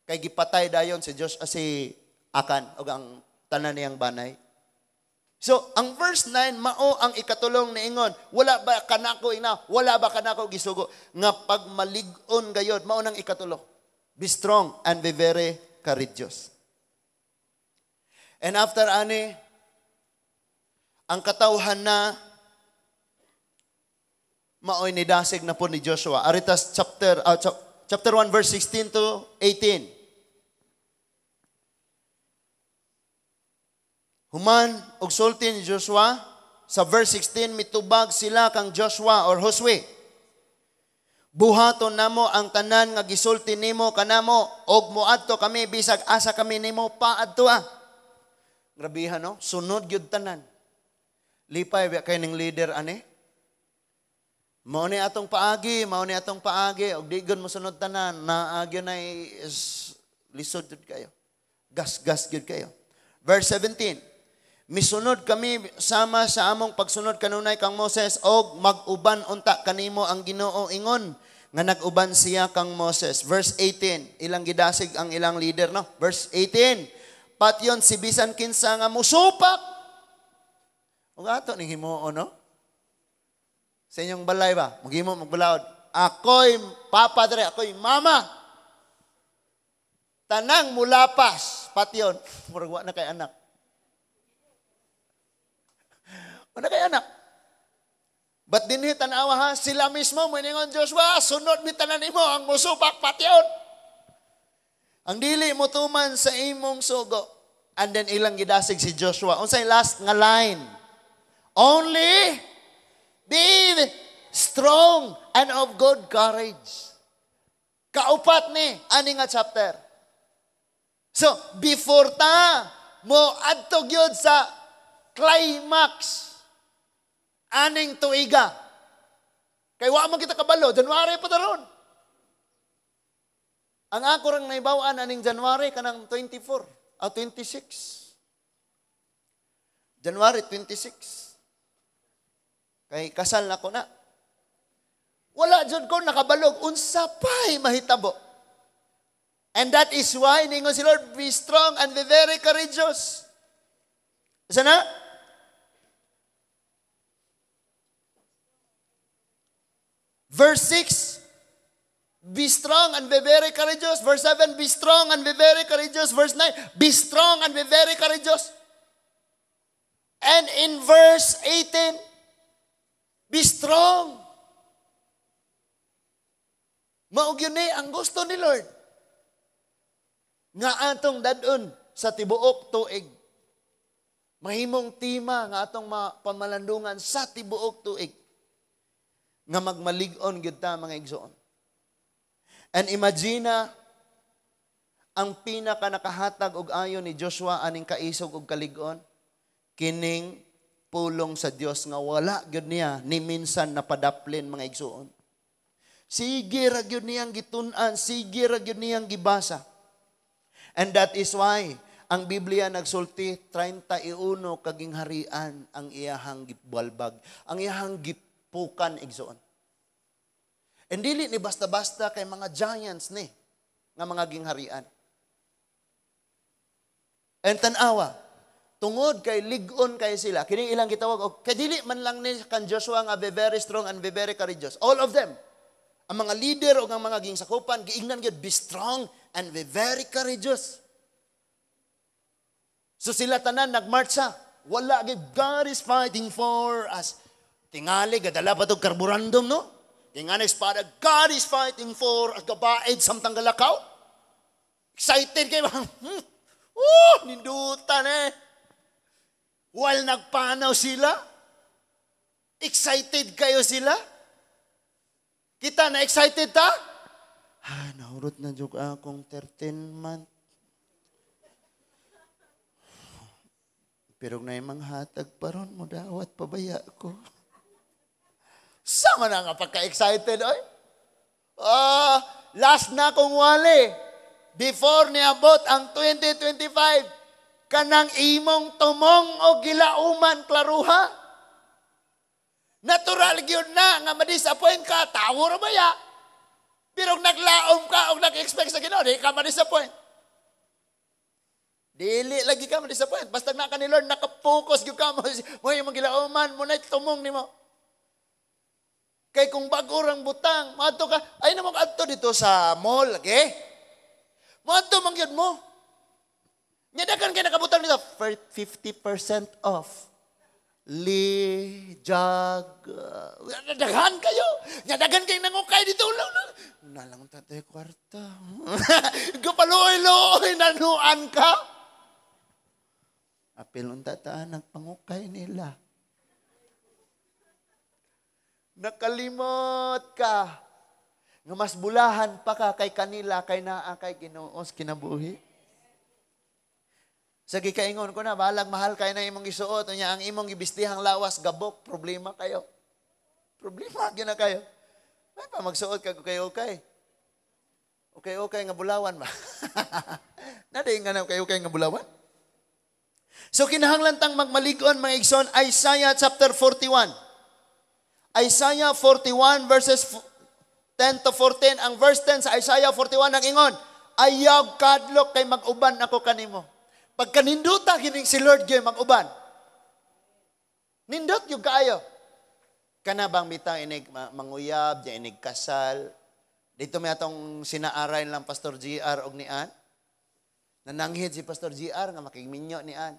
Kay gipatay dayon si Joshua, si Akan ug ang tanan niyang banay. So, ang verse 9, mao ang ikatulong niingon, wala ba kanako ina, wala ba kanako gisugo, nga pagmalig-on gayod, mao nang ikatulong. Be strong and be very courageous. And after ani, ang katawhan na maoy nidasig na po ni Joshua. Aritas chapter 1 verse 16 to 18. Human og sulti ni Joshua sa verse 16, mitubag sila kang Joshua or Josue. Buhaton namo ang tanan nga gisulti nimo kanamo og moadto kami bisag asa kami nimo paadtoa. Grabihan no, sunod gyud tanan. Lipay ba kay ning leader ani? Mao ni atong paagi, mao ni atong paagi og di gyud mosunod tanan, naagi nay lisod gyud kayo. Gas-gas gyud kayo. Verse 17. Misunod kami sama sa among pagsunod kanunay kang Moses og mag-uban unta kanimo ang Ginoo ingon nga nag-uban siya kang Moses. Verse 18, ilang gidasig ang ilang leader no. Verse 18, patyon si bisan kinsa nga musupak. Ug ato ning himuon no. Sa inyong balay ba, maghimo magbalaod. Ako'y papa dre, ako'y mama. Tanang mulapas, patyon. Murag wa na kay anak. Wala kay anak. But dinhi tan-awa ha, sila mismo moingon Joshua, sunod mi tanan nimo ang musupak patyon. Ang dili mo tuman sa imong sugo. And then ilang gidasig si Joshua. Unsay last nga line? Only be strong and of good courage. Kaupat ni ani nga chapter. So, before ta mo adto gyud sa climax aning tuiga. Kay wa man kita kabalo, January pa taron. Ang ako rang naibaw-an aning January kanang 24 o 26. January 26. Kay kasal na ko na. Wala jud ko nakabalog unsa pay mahitabo. And that is why ningon si Lord, be strong and be very courageous. Isa na? Verse 6, be strong and be very courageous. Verse 7, be strong and be very courageous. Verse 9, be strong and be very courageous. And in verse 18, Be strong. Mao gyud ni ang gusto ni Lord nga atong dadon sa tibuok tuig. Mahimong tema nga atong pamalandungan sa tibuok tuig. Nga magmalig-on gyud ta, mga igsoon. And imagine ang pinaka nakahatag og ayo ni Joshua aning kaisog og kalig-on, kining pulong sa Dios nga wala gyud niya ni minsan napadaplin, mga igsoon. Sige ra gyud niyang gitun-an, sige ra gyud niyang gibasa. And that is why ang Biblia nagsulti 31 ka gingharian ang iyahang gibalbag, ang iyahang gipukan, igsoon. And dili ni basta-basta, kay mga giants ni nga mga gingharian. And tanawa, tungod kay lig-on kay sila, kini ilang gitawag og kay dili man lang ni kan Joshua nga be very strong and be very courageous. All of them. Ang mga leader o ang mga gingsakupan, giingnan gyud, "Be strong and be very courageous." So sila tanan nagmarcha. Wala gyud, "God is fighting for us." Tingali gadala pa tog carborundum, no? Tingali espada, "God is fighting for us." Gabaid samtang galakaw. Excited kayo. Oh, nindutan eh. While nagpanaw sila, excited kayo sila. Kita na excited ta? Ah, nahurot na jud akong 13 month. Pero na manghatag pa ron, mo dawat pabaya ko. Sama na nga pagka-excited, oy. Ah, last na kong wali. Before niabot ang 2025, kanang imong tumong o gilauman klaruha. Natural gyud na nga ma-disappoint ka, tawo ra ba ya? Pero naglaom ka o nag-expect sa Ginoo, di ka ma-disappoint. Dili lagi ka ma-disappoint. Basta na ka ni Lord, nakapokus gyud ka mo, mo imong gilauman, mo na tumong nimo. Kay kung bago rang butang, maadto ka, ay na mo adto dito sa mall, okay? Moadto man gyud mo. Nya daghan kay nakabutang dito, 50% off. Lee, jag, daghan kayo. Nya daghan kay nangukay dito lang. Nalang tatay kwarta. Gapaluoy-luoy nanuan ka. Apil unta ta nagpangukay nila. Nakalimot ka. Nga mas bulahan pa ka kay kanila kay naa kay Ginoo sa kinabuhi. Sa gikaingon ko na, balag mahal kay na imong gisuot, unya ang imong gibistihang lawas gabok, problema kayo. Problema gyud na kayo. May pa magsuot ka kay okay. Okay, okay nga bulawan ba? Nadi nga na kay okay nga bulawan? So kinahanglan tang magmalig-on, mga igsoon. Isaiah chapter 41. Isaiah 41 verses 10 to 14. Ang verse 10 sa Isaiah 41 ang ingon, "Ayaw kadlok kay mag-uban ako kanimo." Pagkaninduta gining si Lord gyud mag-uban. Nindot gyud kaayo. Kana bang bitang inig manguyab, di inig kasal. Dito may atong sinaaray lang Pastor GR og ni Ann. Nananghid si Pastor GR nga makigminyo ni Ann.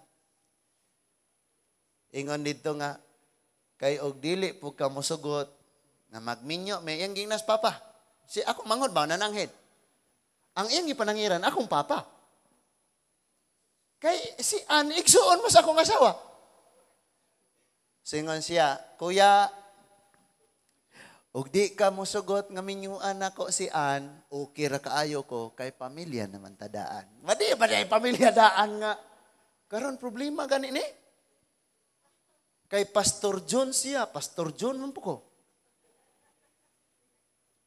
Ingon dito nga kay og dili pud ka mosugot nga magminyo may iyang gingnas papa. Si ako mangod ba nananghid. Ang iyang gipanangiran akong papa. Kay si Ann igsuon mo sa akong asawa. Singon siya, "Kuya, ug di ka mosugot nga minyuan nako si Ann, okay ra kaayo ko kay pamilya naman tadaan." Madi ba di pamilya daan nga? Karon problema gani ni. Kay Pastor John siya, Pastor John man po ko.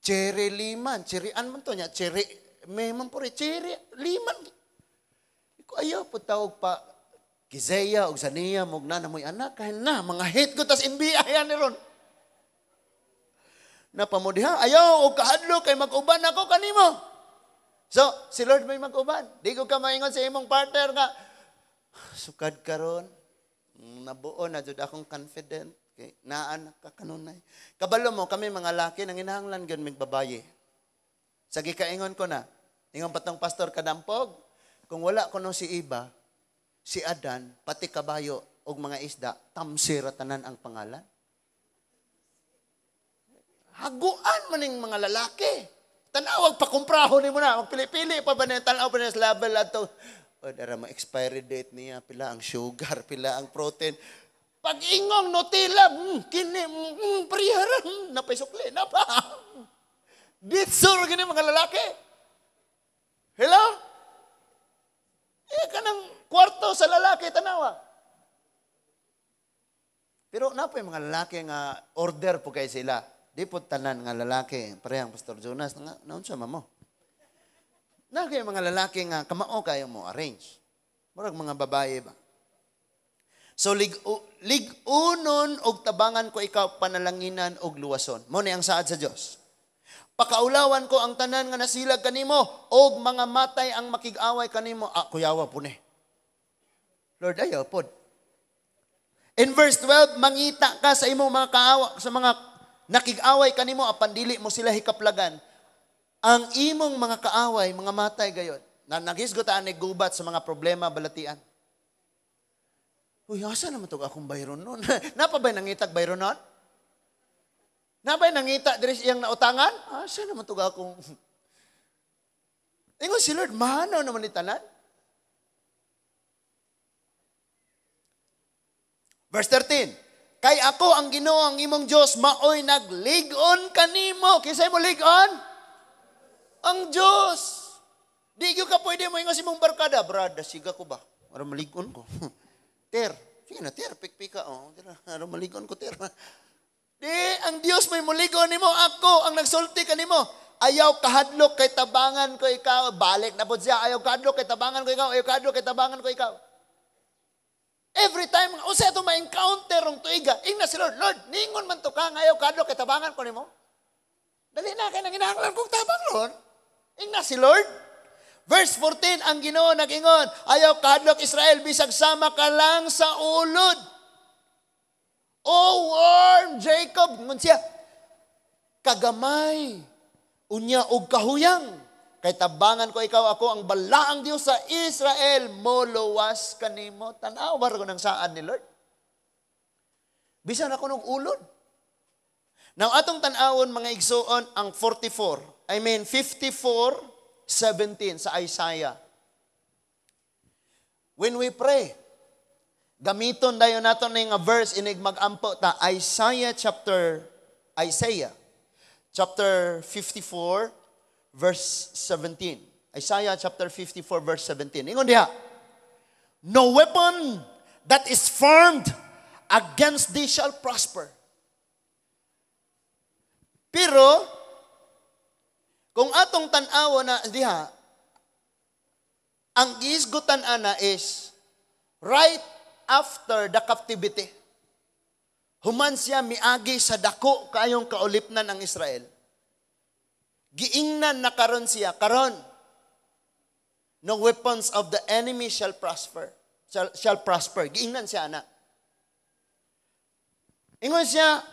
Cherry Liman, Cherry Ann man to niya, Cherry may man po rin, Cherry Liman. Ko ayaw po tawag pa Kizeya og Saniya mog na mo'y anak kahit na mga hate ko tas NBI ni ron. Napamodiha, "Ayaw og kahadlok kay mag-uban ako kanimo." So, si Lord may mag-uban. Di ko ka maingon sa imong partner nga sukad karon nabuo na jud akong confident kay naa na ka kanunay. Kabalo mo kami mga laki nanginahanglan gyud mig babaye. Sa gikaingon ko na, ingon patong pastor kadampog, kung wala kuno si Iba, si Adan, pati kabayo og mga isda, tamsira tanan ang pangalan. Haguan man ning mga lalaki. Tanawag pa kumprahon nimo na, magpili-pili pa ba na tanaw pa na sa label ato. O dara, ma expiry date niya, pila ang sugar, pila ang protein. Pag ingong Nutella, kini, priyara, napaisukli, na pa. Ditsur gini mga lalaki. Hello? Eh, kanang kwarto sa lalaki, tanawa. Pero na po yung mga lalaki nga order po kay sila. Di po tanan nga lalaki. Parehang Pastor Jonas, nga, naunsa mo? Na kayo mga lalaki nga kamao kayo mo arrange. Murag mga babae ba? So lig-unon og tabangan ko ikaw, panalanginan og luwason. Mo ni ang saad sa Dios. Pakaulawan ko ang tanan nga nasilag kanimo og mga matay ang makig-away kanimo. Ah, kuyawa po ni. Lord, ayaw pod. In verse 12, mangita ka sa imong mga kaawa, sa mga nakig-away kanimo apan dili mo sila hikaplagan. Ang imong mga kaaway, mga matay gayon. Na naghisgot ni gubat sa mga problema balatian. Uy, asa naman to akong bayron nun? Napa ba'y nangitag bayron nun? Nabay nangita diri iyang nautangan? Asa naman to akong? Ingon si Lord, mahanaw naman ni tanan. Verse 13, kay ako ang Ginoo ang imong Dios, maoy naglig-on kanimo. Kinsay mo lig-on? Ang Dios. Di gyud ka pwede mo ingon sa imong barkada, brad, siga ko ba? Aron malig-on ko. Ter, sige na ter, pikpika oh. Aron malig-on ko ter. Di ang Dios may mulig-on nimo, ako ang nagsulti kanimo. Ayaw kahadlok kay tabangan ko ikaw. Balik na pod siya. Ayaw kahadlok kay tabangan ko ikaw. Ayaw kahadlok kay tabangan ko ikaw. Every time, usa ito ma-encounter ang tuiga, ingna si Lord, Lord, ningon man to ka, ayaw kahadlok kay tabangan ko nimo. Dali na, kay nanginahanglan kong tabang, Lord. Ingna si Lord. Verse 14, ang Ginoo nag-ingon, ayaw kahadlok Israel, bisag sama ka lang sa ulod. O worm, Jacob, ngon siya, kagamay, unya og kahuyang, kay tabangan ko ikaw, ako ang balaang Dios sa Israel, moluwas kanimo. Tan-awar ko ng saan ni Lord. Bisan ako nung ulod. Now, atong tan-awon mga igsuon, ang 54:17 sa Isaiah. When we pray, gamiton dayon nato ni nga verse inig magampo ta, Isaiah chapter 54 verse 17. Isaiah chapter 54 verse 17. Ingon diha, no weapon that is formed against thee shall prosper. Pero kung atong tan-aw na diha, ang gihisgutan ana is right after the captivity. Human siya miagi sa dako kaayong kaulipnan ang Israel. Giingnan na karon siya, karon, no weapons of the enemy shall prosper. Shall prosper. Giingnan siya ana. Ingon siya,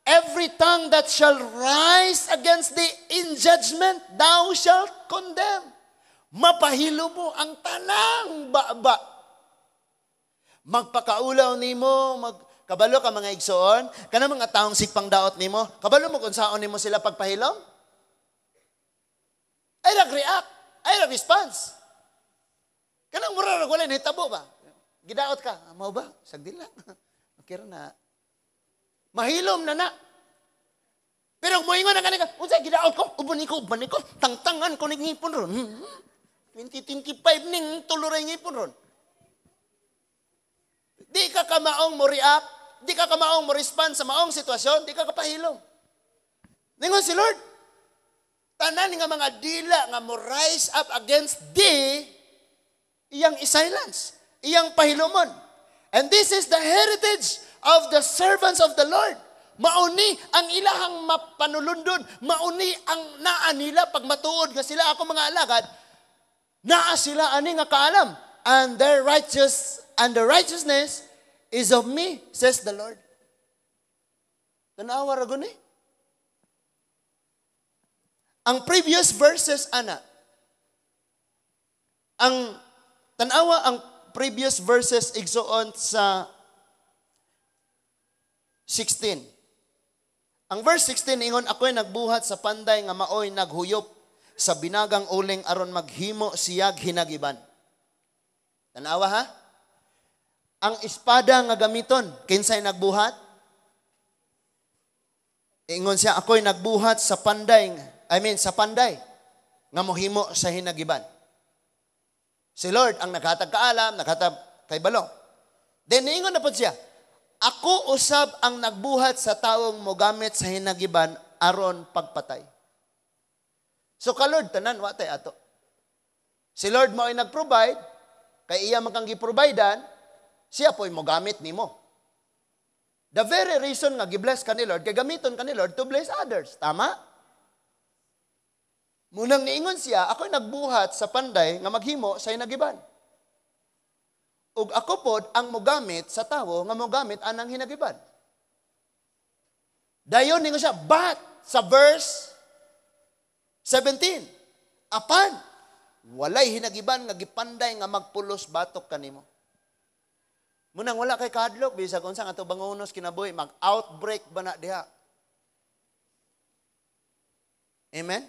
every tongue that shall rise against thee in judgment, thou shalt condemn. Mapahilo mo ang tanang baba. Magpakaulaw nimo, kabalo ka mga igsoon, kanang mga taong sikpang daot nimo, kabalo mo kung saon nimo sila pagpahilom? Ay nag-react, ay nag-response. Kanang mura ra wala nahitabo ba? Gidaot ka, mao ba? Sagdil lang. Okay ra na. Mahilom na na. Pero moingon na kanika, unsay gidaot ko? Uban ko, uban ko, tangtangan ko ning ngipon ron. 2025 ning tuloy ngipon ron. Di ka kamaong mo react, di ka kamaong mo respond sa maong sitwasyon, di ka kapahilom. Ningon si Lord, tanan nga mga dila nga mo rise up against thee, iyang i-silence, iyang pahilomon. And this is the heritage of the servants of the Lord. Mauni ang ilahang mapanulundon, mauni ang naa nila pag matuod nga sila ako mga alagad, naa sila ani nga kaalam. And their righteous and the righteousness is of me, says the Lord. Tanawa ra guni. Ang previous verses ana, ang tanawa ang previous verses igsoon sa 16. Ang verse 16 ingon, "Ako'y nagbuhat sa panday nga maoy naghuyop sa binagang uling aron maghimo siyag hinagiban." Tanawa ha? Ang espada nga gamiton, kinsay nagbuhat? Ingon siya, "Ako'y nagbuhat sa panday, I mean sa panday nga mohimo sa hinagiban." Si Lord ang naghatag kaalam, naghatag kay balo. Then niingon na pod siya, "Ako usab ang nagbuhat sa tawong mogamit sa hinagiban aron pagpatay." So ka Lord tanan, wa tay ato. Si Lord mao'y nag-provide, kay iya man kang gi-providean, siya po'y mogamit nimo. The very reason nga gi-bless ka ni Lord, kay gamiton ka ni Lord to bless others. Tama? Munang niingon siya, "Ako'y nagbuhat sa panday nga maghimo sa hinagiban. Ug ako pod ang mogamit sa tawo nga mogamit anang hinagiban." Dayon ningon siya, but sa verse 17, "Apan walay hinagiban nga gipanday nga magpulos batok kanimo." Munang wala kay kahadlok bisag unsa nga bangonos kinabuhi, mag-outbreak ba na diha. Amen?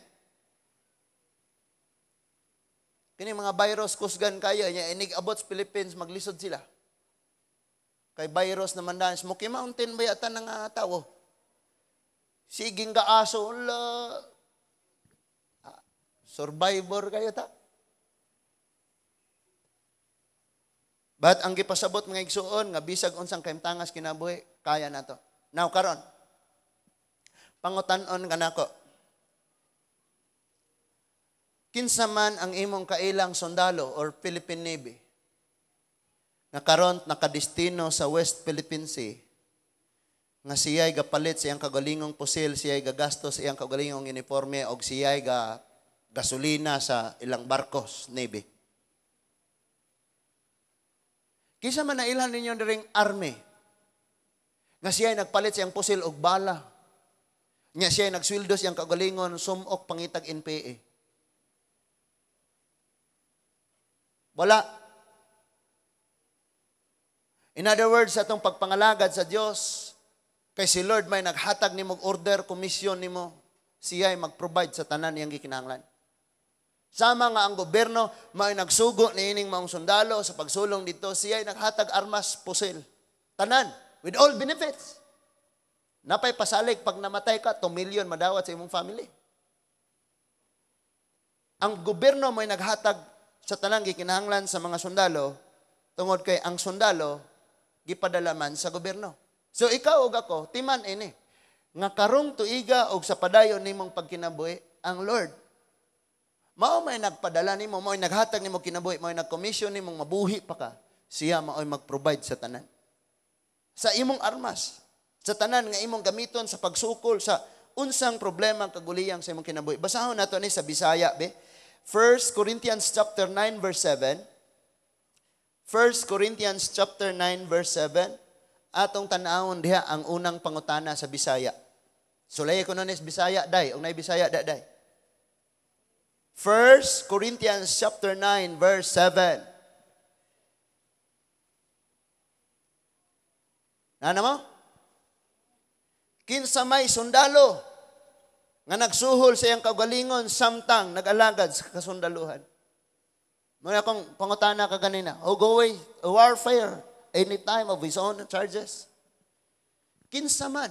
Kini mga virus kusgan kayo nya inig abot sa Philippines, maglisod sila. Kay virus naman dan Smoky Mountain ba yata nga tawo. Siging ka aso la. Survivor kayo ta. But ang gipasabot, mga igsuon, nga bisag unsang kaimtangas kinabuhi, kaya nato. Now karon, pangutan-on kanako. Kinsa man ang imong kailang sundalo or Philippine Navy nga karon nakadestino sa West Philippine Sea, nga siya'y gapalit sa iyang kagalingong pusil, siya'y gagasto sa iyang kagalingong uniforme og siya'y ga gasolina sa ilang barkos Navy? Kinsa man nailhan ninyo diring army nga siya'y nagpalit sa iyang pusil og bala, nya siya'y nagsweldo sa iyang kagalingon sumok pangitag NPA? Wala. In other words, sa atong pagpangalagad sa Dios, kay si Lord may naghatag nimo order, komisyon nimo, siya'y mag-provide sa tanan niyang gikinahanglan. Sama nga ang gobyerno may nagsugo niining maong sundalo sa pagsulong dito, siya'y naghatag armas, pusil. Tanan, with all benefits. Napay pasalig pag namatay ka, 2 million madawat sa imong family. Ang gobyerno may naghatag sa tanang gikinahanglan sa mga sundalo, tungod kay ang sundalo gipadala man sa gobyerno. So ikaw ug ako, timan ini nga karong tuiga og sa padayon nimong pagkinabuhi, ang Lord mao may nagpadala nimo, mao naghatag nimo kinabuhi, mao nagkomisyon nimong mabuhi pa ka, siya mao'y mag-provide sa tanan. Sa imong armas, sa tanan nga imong gamiton sa pagsukol sa unsang problema kaguliyang sa imong kinabuhi. Basahon nato ni sa Bisaya be. 1 Corinthians chapter 9 verse 7. 1 Corinthians chapter 9 verse 7. Atong tan-awon diha ang unang pangutana sa Bisaya. Sulay ko nun is Bisaya day, ug nay Bisaya da day. 1 Corinthians chapter 9 verse 7. Nana mo? Kinsa may sundalo nga nagsuhol sa iyang kaugalingon samtang nag-alagad sa kasundaluhan? Muna akong pangutana ka ganina, who go away warfare any time of his own charges? Kinsa man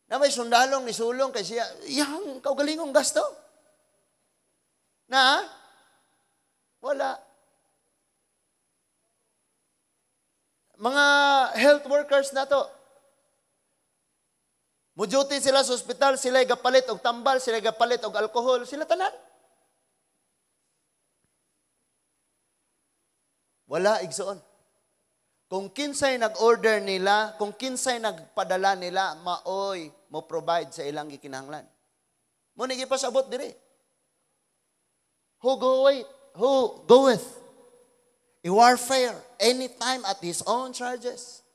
na may sundalong nisulong kay siya, iyang kaugalingong gasto? Na? Wala. Mga health workers na to, muduty sila sa ospital, sila'y gapalit og tambal, sila'y gapalit og alkohol, sila tanan. Wala, igsoon. Kung kinsay nag-order nila, kung kinsay nagpadala nila, maoy mo provide sa ilang gikinahanglan. Mo ni gipasabot diri. Who goeth? Who goeth? A warfare anytime at his own charges.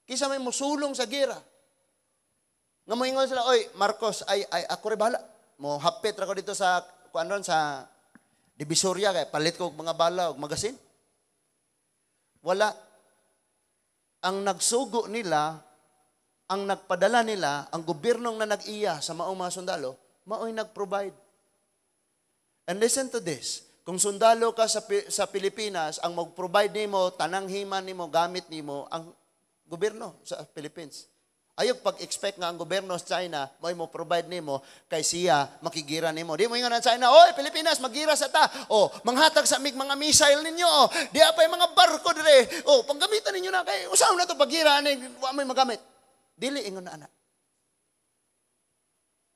Kisa may musulong sa gira. Nga moingon sila, "Oy, Marcos, ay, ay, ako rin bahala. Mo hapit ra ko dito sa, kuan ron, sa Divisoria, kay palit ko og mga bala og magasin." Wala. Ang nagsugo nila, Ang nagpadala nila, ang gobyernong na nag-iya sa maong mga sundalo, mao'y nag-provide. And listen to this. Kung sundalo ka sa Pilipinas, ang mag-provide nimo, tanang himan nimo, gamit nimo, ang gobyerno sa Philippines. Ayaw pag-expect nga ang gobyerno sa China, mo'y mo provide nimo kay siya makigira nimo. Di mo ingon ang China, "Oy Pilipinas, magira sa ta. O, manghatag sa mig mga missile ninyo. O, di pa yung mga barko dire. O, panggamitan ninyo na kay usaw na to paggira ani, wa may magamit." Dili ingon na ana.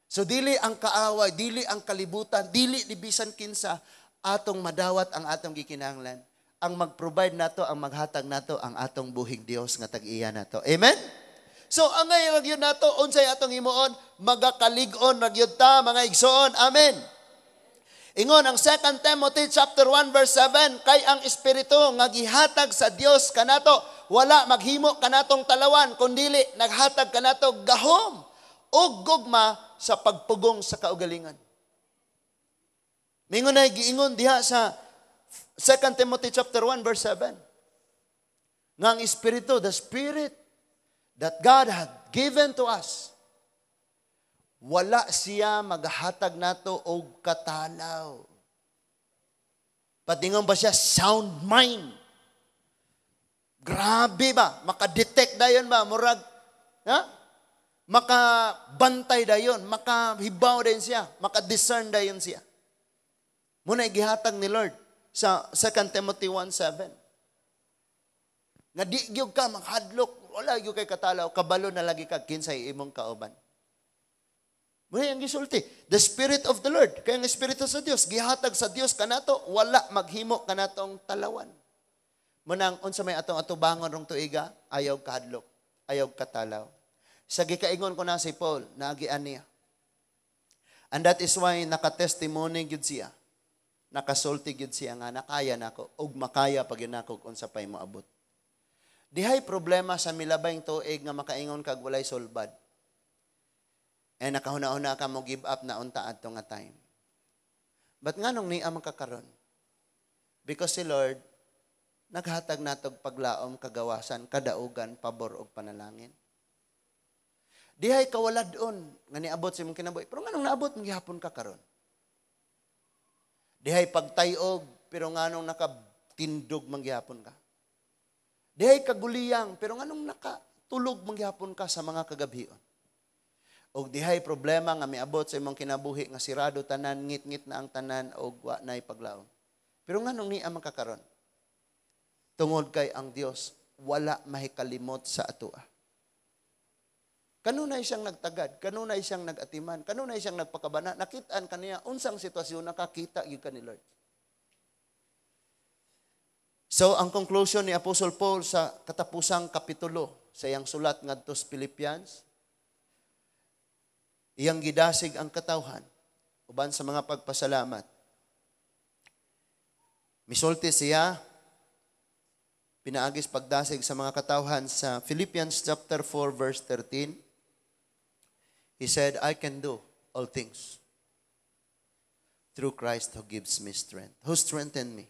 So dili ang kaaway, dili ang kalibutan, dili ni bisan kinsa atong madawat ang atong gikinahanglan. Ang mag-provide nato, ang maghatag nato ang atong buhing Dios nga tag-iya nato. Amen? So angay ra gyud nato unsay atong himuon, magakalig-on ra gyud ta, mga igsoon. Amen. Ingon ang 2 Timothy chapter 1 verse 7, kay ang espiritu nga gihatag sa Dios kanato wala maghimo kanatong talawan, kundili naghatag kanato gahom ug gugma sa pagpugong sa kaugalingon. Mingon na giingon diha sa 2 Timothy chapter 1 verse 7 nga ang espiritu, the spirit that God had given to us, wala siya maghatag nato og katalaw. Patingon ba siya, sound mind. Grabe ba? Makadetect dayon ba? Murag, ha? Makabantay dayon, makahibaw dayon siya, makadiscern dayon siya. Muna gihatag ni Lord sa 2 Timothy 1:7. Nga di gyud ka maghadlok, wala gyud kay katalaw, kabalo na lagi ka kinsay imong kauban. Muna ang gisulti, the Spirit of the Lord, kay ang Espiritu sa Dios, gihatag sa Dios kanato, wala maghimo kanatong talawan. Munang unsa may atong atubangon rong tuiga, ayaw kahadlok, ayaw katalaw. Sa gikaingon ko na si Paul, naagian niya. And that is why naka-testimony gyud siya. Nakasulti gyud siya nga nakaya nako ug makaya pag nako unsa pay moabot. Dihay problema sa milabayng tuig nga makaingon kag walay sulbad. Eh nakahuna-huna ka mo give up na unta adto nga time. But nganong niya man kakaron? Because si Lord naghatag natog paglaom, kagawasan, kadaugan, pabor og panalangin. Dihay kawalad-on nga niabot sa imong kinabuhi. Pero nganong naabot man gihapon ka karon? Dihay pagtayog, pero nganong nakatindog man gihapon ka? Dihay kaguliyang, pero nganong nakatulog man gihapon ka sa mga kagabhion? Og dihay problema nga miabot sa imong kinabuhi nga sirado tanan, ngit-ngit na ang tanan og wa nay paglaom. Pero nganong niya man kakaron? Tungod kay ang Dios wala mahikalimot sa atoa. Kanunay siyang nagtagad, kanunay siyang nagatiman, kanunay siyang nagpakabana, nakitaan kaniya unsang sitwasyon nakakita gyud ka ni Lord. So ang conclusion ni Apostle Paul sa katapusang kapitulo sa iyang sulat ngadto sa Philippians, iyang gidasig ang katawhan uban sa mga pagpasalamat. Misulti siya pinaagis pagdasig sa mga katawhan sa Philippians chapter 4 verse 13. He said, "I can do all things through Christ who gives me strength, who strengthened me."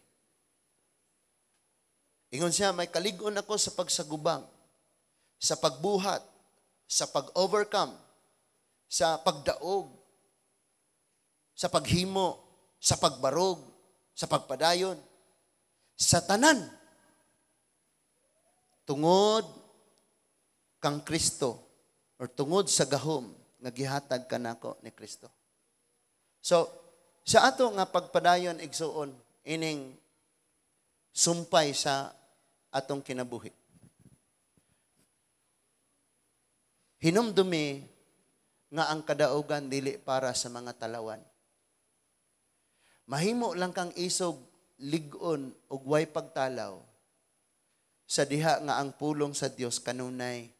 Ingon siya, may kalig-on ako sa pagsagubang, sa pagbuhat, sa pag-overcome, sa pagdaog, sa paghimo, sa pagbarog, sa pagpadayon, sa tanan. Tungod kang Kristo or tungod sa gahom nga gihatag kanako ni Kristo. So, sa ato nga pagpadayon, igsuon, ining sumpay sa atong kinabuhi. Hinumdumi nga ang kadaugan dili para sa mga talawan. Mahimo lang kang isog, lig-on ug way pagtalaw sa diha nga ang pulong sa Dios kanunay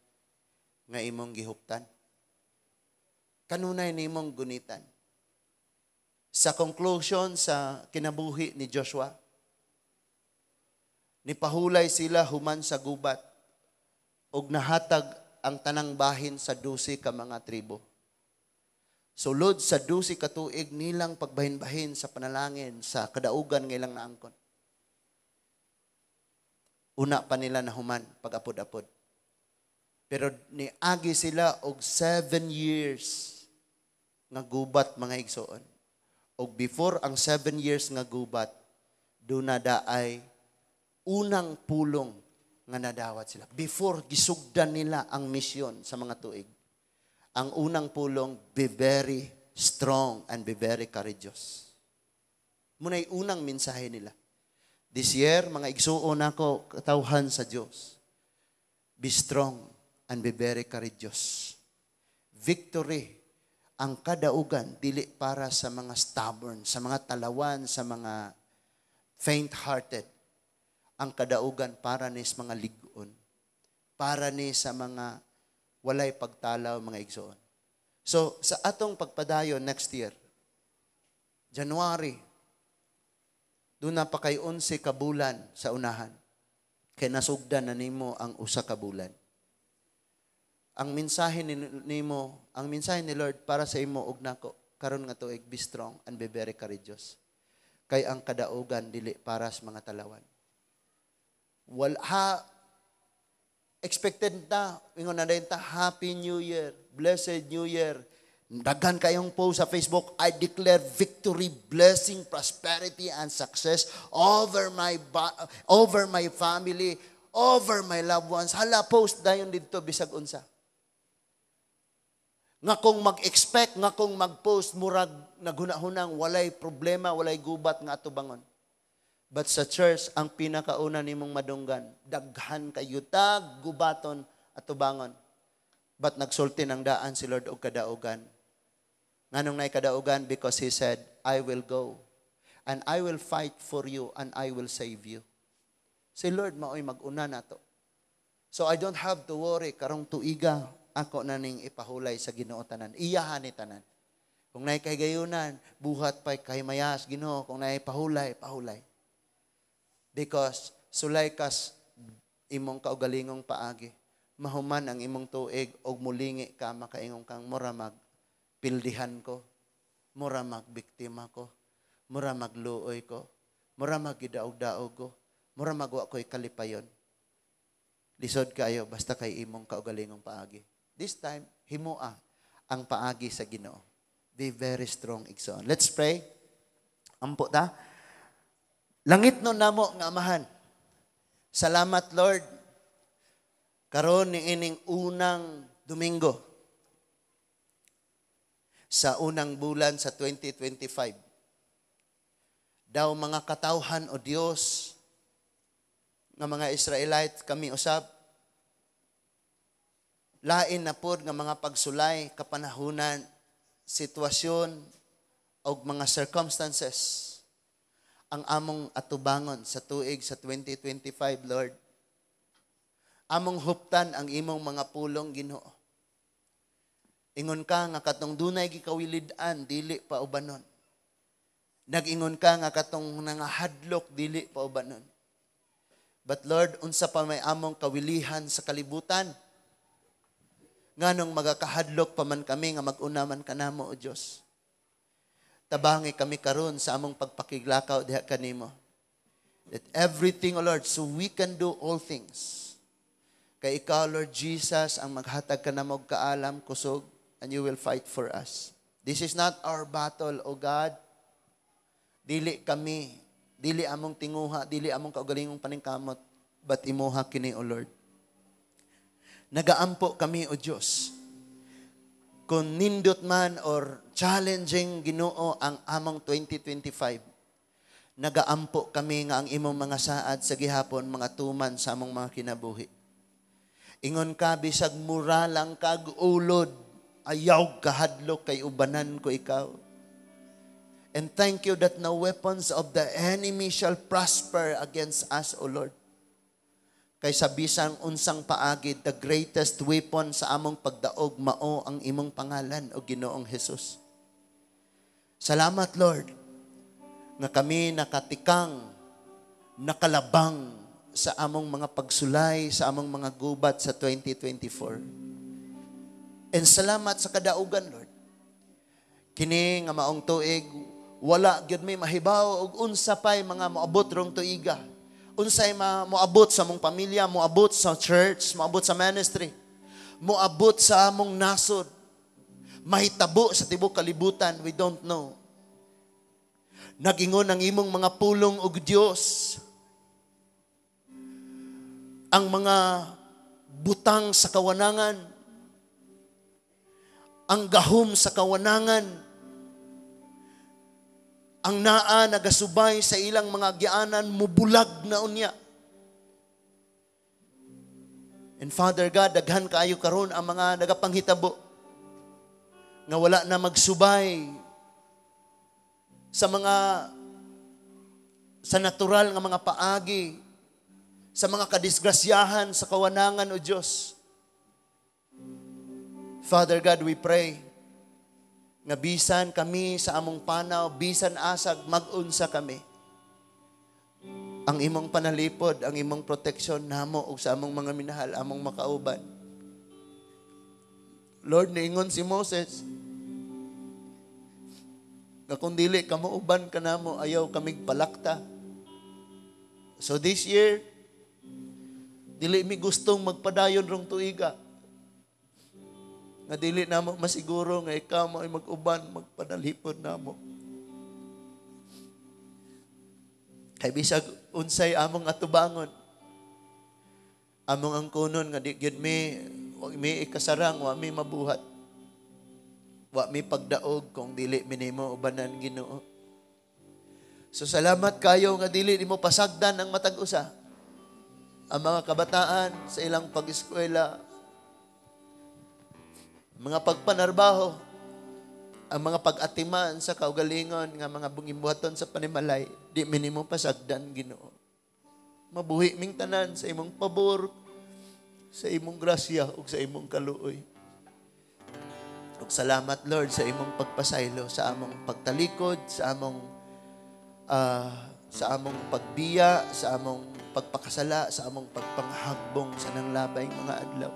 nga imong gihuptan. Kanunay nimong gunitan. Sa conclusion sa kinabuhi ni Joshua, nipahulay sila human sa gubat ug nahatag ang tanang bahin sa 12 ka mga tribo. Sulod sa 12 ka tuig nilang pagbahin-bahin sa panalangin sa kadaugan nga ilang naangkon. Una pa nila nahuman pag-apod-apod. Pero niagi sila og 7 years nga gubat, mga igsoon. Og before ang 7 years nga gubat, duna daay unang pulong nga nadawat sila. Before gisugdan nila ang misyon sa mga tuig. Ang unang pulong, "Be very strong and be very courageous." Muna'y unang mensahe nila. This year, mga igsuon nako, katawhan sa Dios, be strong and be very courageous. Victory, ang kadaugan, dili para sa mga stubborn, sa mga talawan, sa mga faint-hearted. Ang kadaugan para ni sa mga ligon. Para ni sa mga walay pagtalaw, mga igsoon. So, sa atong pagpadayon next year, January, duna pa kay 11 ka bulan sa unahan. Kay nasugdan na nimo ang 1 ka bulan. Ang mensahe ni nimo, ang mensahe ni Lord para sa imo ug nako karon nga tuig, be strong and be very courageous. Kay ang kadaugan dili para sa mga talawan. Wal ha expected ta, ingon na ta, "Happy New Year, Blessed New Year." Daghan kayong post sa Facebook, "I declare victory, blessing, prosperity, and success over my family, over my loved ones." Hala, post dayon didto bisag unsa. Nga kung mag-expect, nga kung mag-post, murag naghunahunang walay problema, walay gubat nga atubangon. But sa church, ang pinakauna nimong madunggan, daghan kayo tag gubaton atubangon. But nagsulti ng daan si Lord og kadaugan. Nganong naay kadaugan? Because He said, "I will go and I will fight for you and I will save you." Si Lord maoy mag-una nato. So I don't have to worry karong tuiga, ako na ning ipahulay sa Ginoo tanan. Iyahan ni tanan. Kung naay kahigayunan, buhat pa'y kahimayas, Ginoo, kung naay pahulay, pahulay. Because sulay kas imong kaugalingong paagi. Mahuman ang imong tuig og mulingi ka, makaingon kang mura mag pildihan ko, mura magbiktima ko, mura magluoy ko, mura magidaog-daog ko, mura magwa ko'y kalipayon. Lisod kayo basta kay imong kaugalingong paagi. This time, himoa ang paagi sa Ginoo. Be very strong, igsoon. Let's pray. Ampo ta. Langitnon namo nga Amahan. Salamat, Lord. Karon ni ining unang Domingo sa unang bulan sa 2025. Daw mga katawhan o Dios nga mga Israelite kami usab, lain na pod nga mga pagsulay, kapanahunan, sitwasyon og mga circumstances ang among atubangon sa tuig sa 2025, Lord. Among huptan ang imong mga pulong, Ginoo. Ingon ka nga katong dunay gikawilid-an, dili pa ubanon. Nag-ingon ka nga katong nangahadlok, dili pa ubanon. But Lord, unsa pa may among kawilihan sa kalibutan? Nganong magakahadlok pa man kami nga mag-una man kanamo, O Dios? Tabangi kami karon sa among pagpakiglakaw diha kanimo. That everything, O Lord, so we can do all things. Kay ikaw, Lord Jesus, ang maghatag kanamo og kaalam, kusog, and you will fight for us. This is not our battle, O God. Dili kami, dili among tinguha, dili among kaugalingong paningkamot, but imuha kini, O Lord. Nagaampo kami, O Diyos. Kung nindot man or challenging, Ginoo, ang among 2025, nagaampo kami nga ang imong mga saad sa gihapon mga tuman sa among mga kinabuhi. Ingon ka, bisag mura lang kag ulod, ayaw kahadlok kay ubanan ko ikaw. And thank you that no weapons of the enemy shall prosper against us, O Lord. Kay sa bisang unsang paagi, the greatest weapon sa among pagdaog mao ang imong pangalan, o Ginoong Jesus. Salamat, Lord, nga kami nakatikang, nakalabang sa among mga pagsulay, sa among mga gubat sa 2024. And salamat sa kadaugan, Lord. Kini nga maong tuig, wala gyud may mahibaw og unsa pay mga moabot rong tuiga. Unsay ma moabot sa mong pamilya, moabot sa church, moabot sa ministry. Moabot sa among nasod, mahitabo sa tibok kalibutan, we don't know. Nagingon ang imong mga pulong og Dios, ang mga butang sa kawanangan, ang gahom sa kawanangan, ang naa nagasubay sa ilang mga agianan, mubulag na unya. And Father God, daghan kaayo karon ang mga nagapanghitabo nga wala na magsubay sa mga sa natural nga mga paagi, sa mga kadisgrasyahan sa kawanangan, O Diyos. Father God, we pray nga bisan kami sa among panaw, bisan asag mag-unsa kami, ang imong panalipod, ang imong protection namo ug sa among mga minahal, among makauban. Lord, niingon si Moses nga kung dili ka uban kanamo, ayaw kamig palakta. So this year, dili mi gustong magpadayon rong tuiga nga dili namo masiguro nga ikaw mo ay mag-uban, magpanalipod namo. Kay bisag unsay among atubangon, among angkunon nga di gyud mi, wa mi ikasarang, wa mi mabuhat. Wa mi pagdaog kung dili mi nimo ubanan, Ginoo. So salamat kayo nga dili nimo pasagdan ang matag usa. Ang mga kabataan sa ilang pag-eskwela, mga pagpanarbaho, ang mga pag-atiman sa kaugalingon nga mga bungimbuhaton sa panimalay, di mi nimo pasagdan, Ginoo. Mabuhi ming tanan sa imong pabor, sa imong grasya ug sa imong kaluoy. Ug salamat, Lord, sa imong pagpasaylo sa among pagtalikod, sa among pagbiya, sa among pagpakasala, sa among pagpanghagbong sa nanglabay mga adlaw.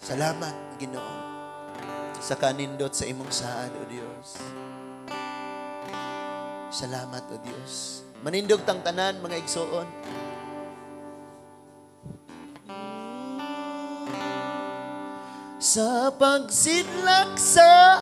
Salamat, Ginoo, sa kanindot sa imong saad, O Dios. Salamat, O Dios. Manindog tang tanan, mga igsoon. Sa pagsidlak sa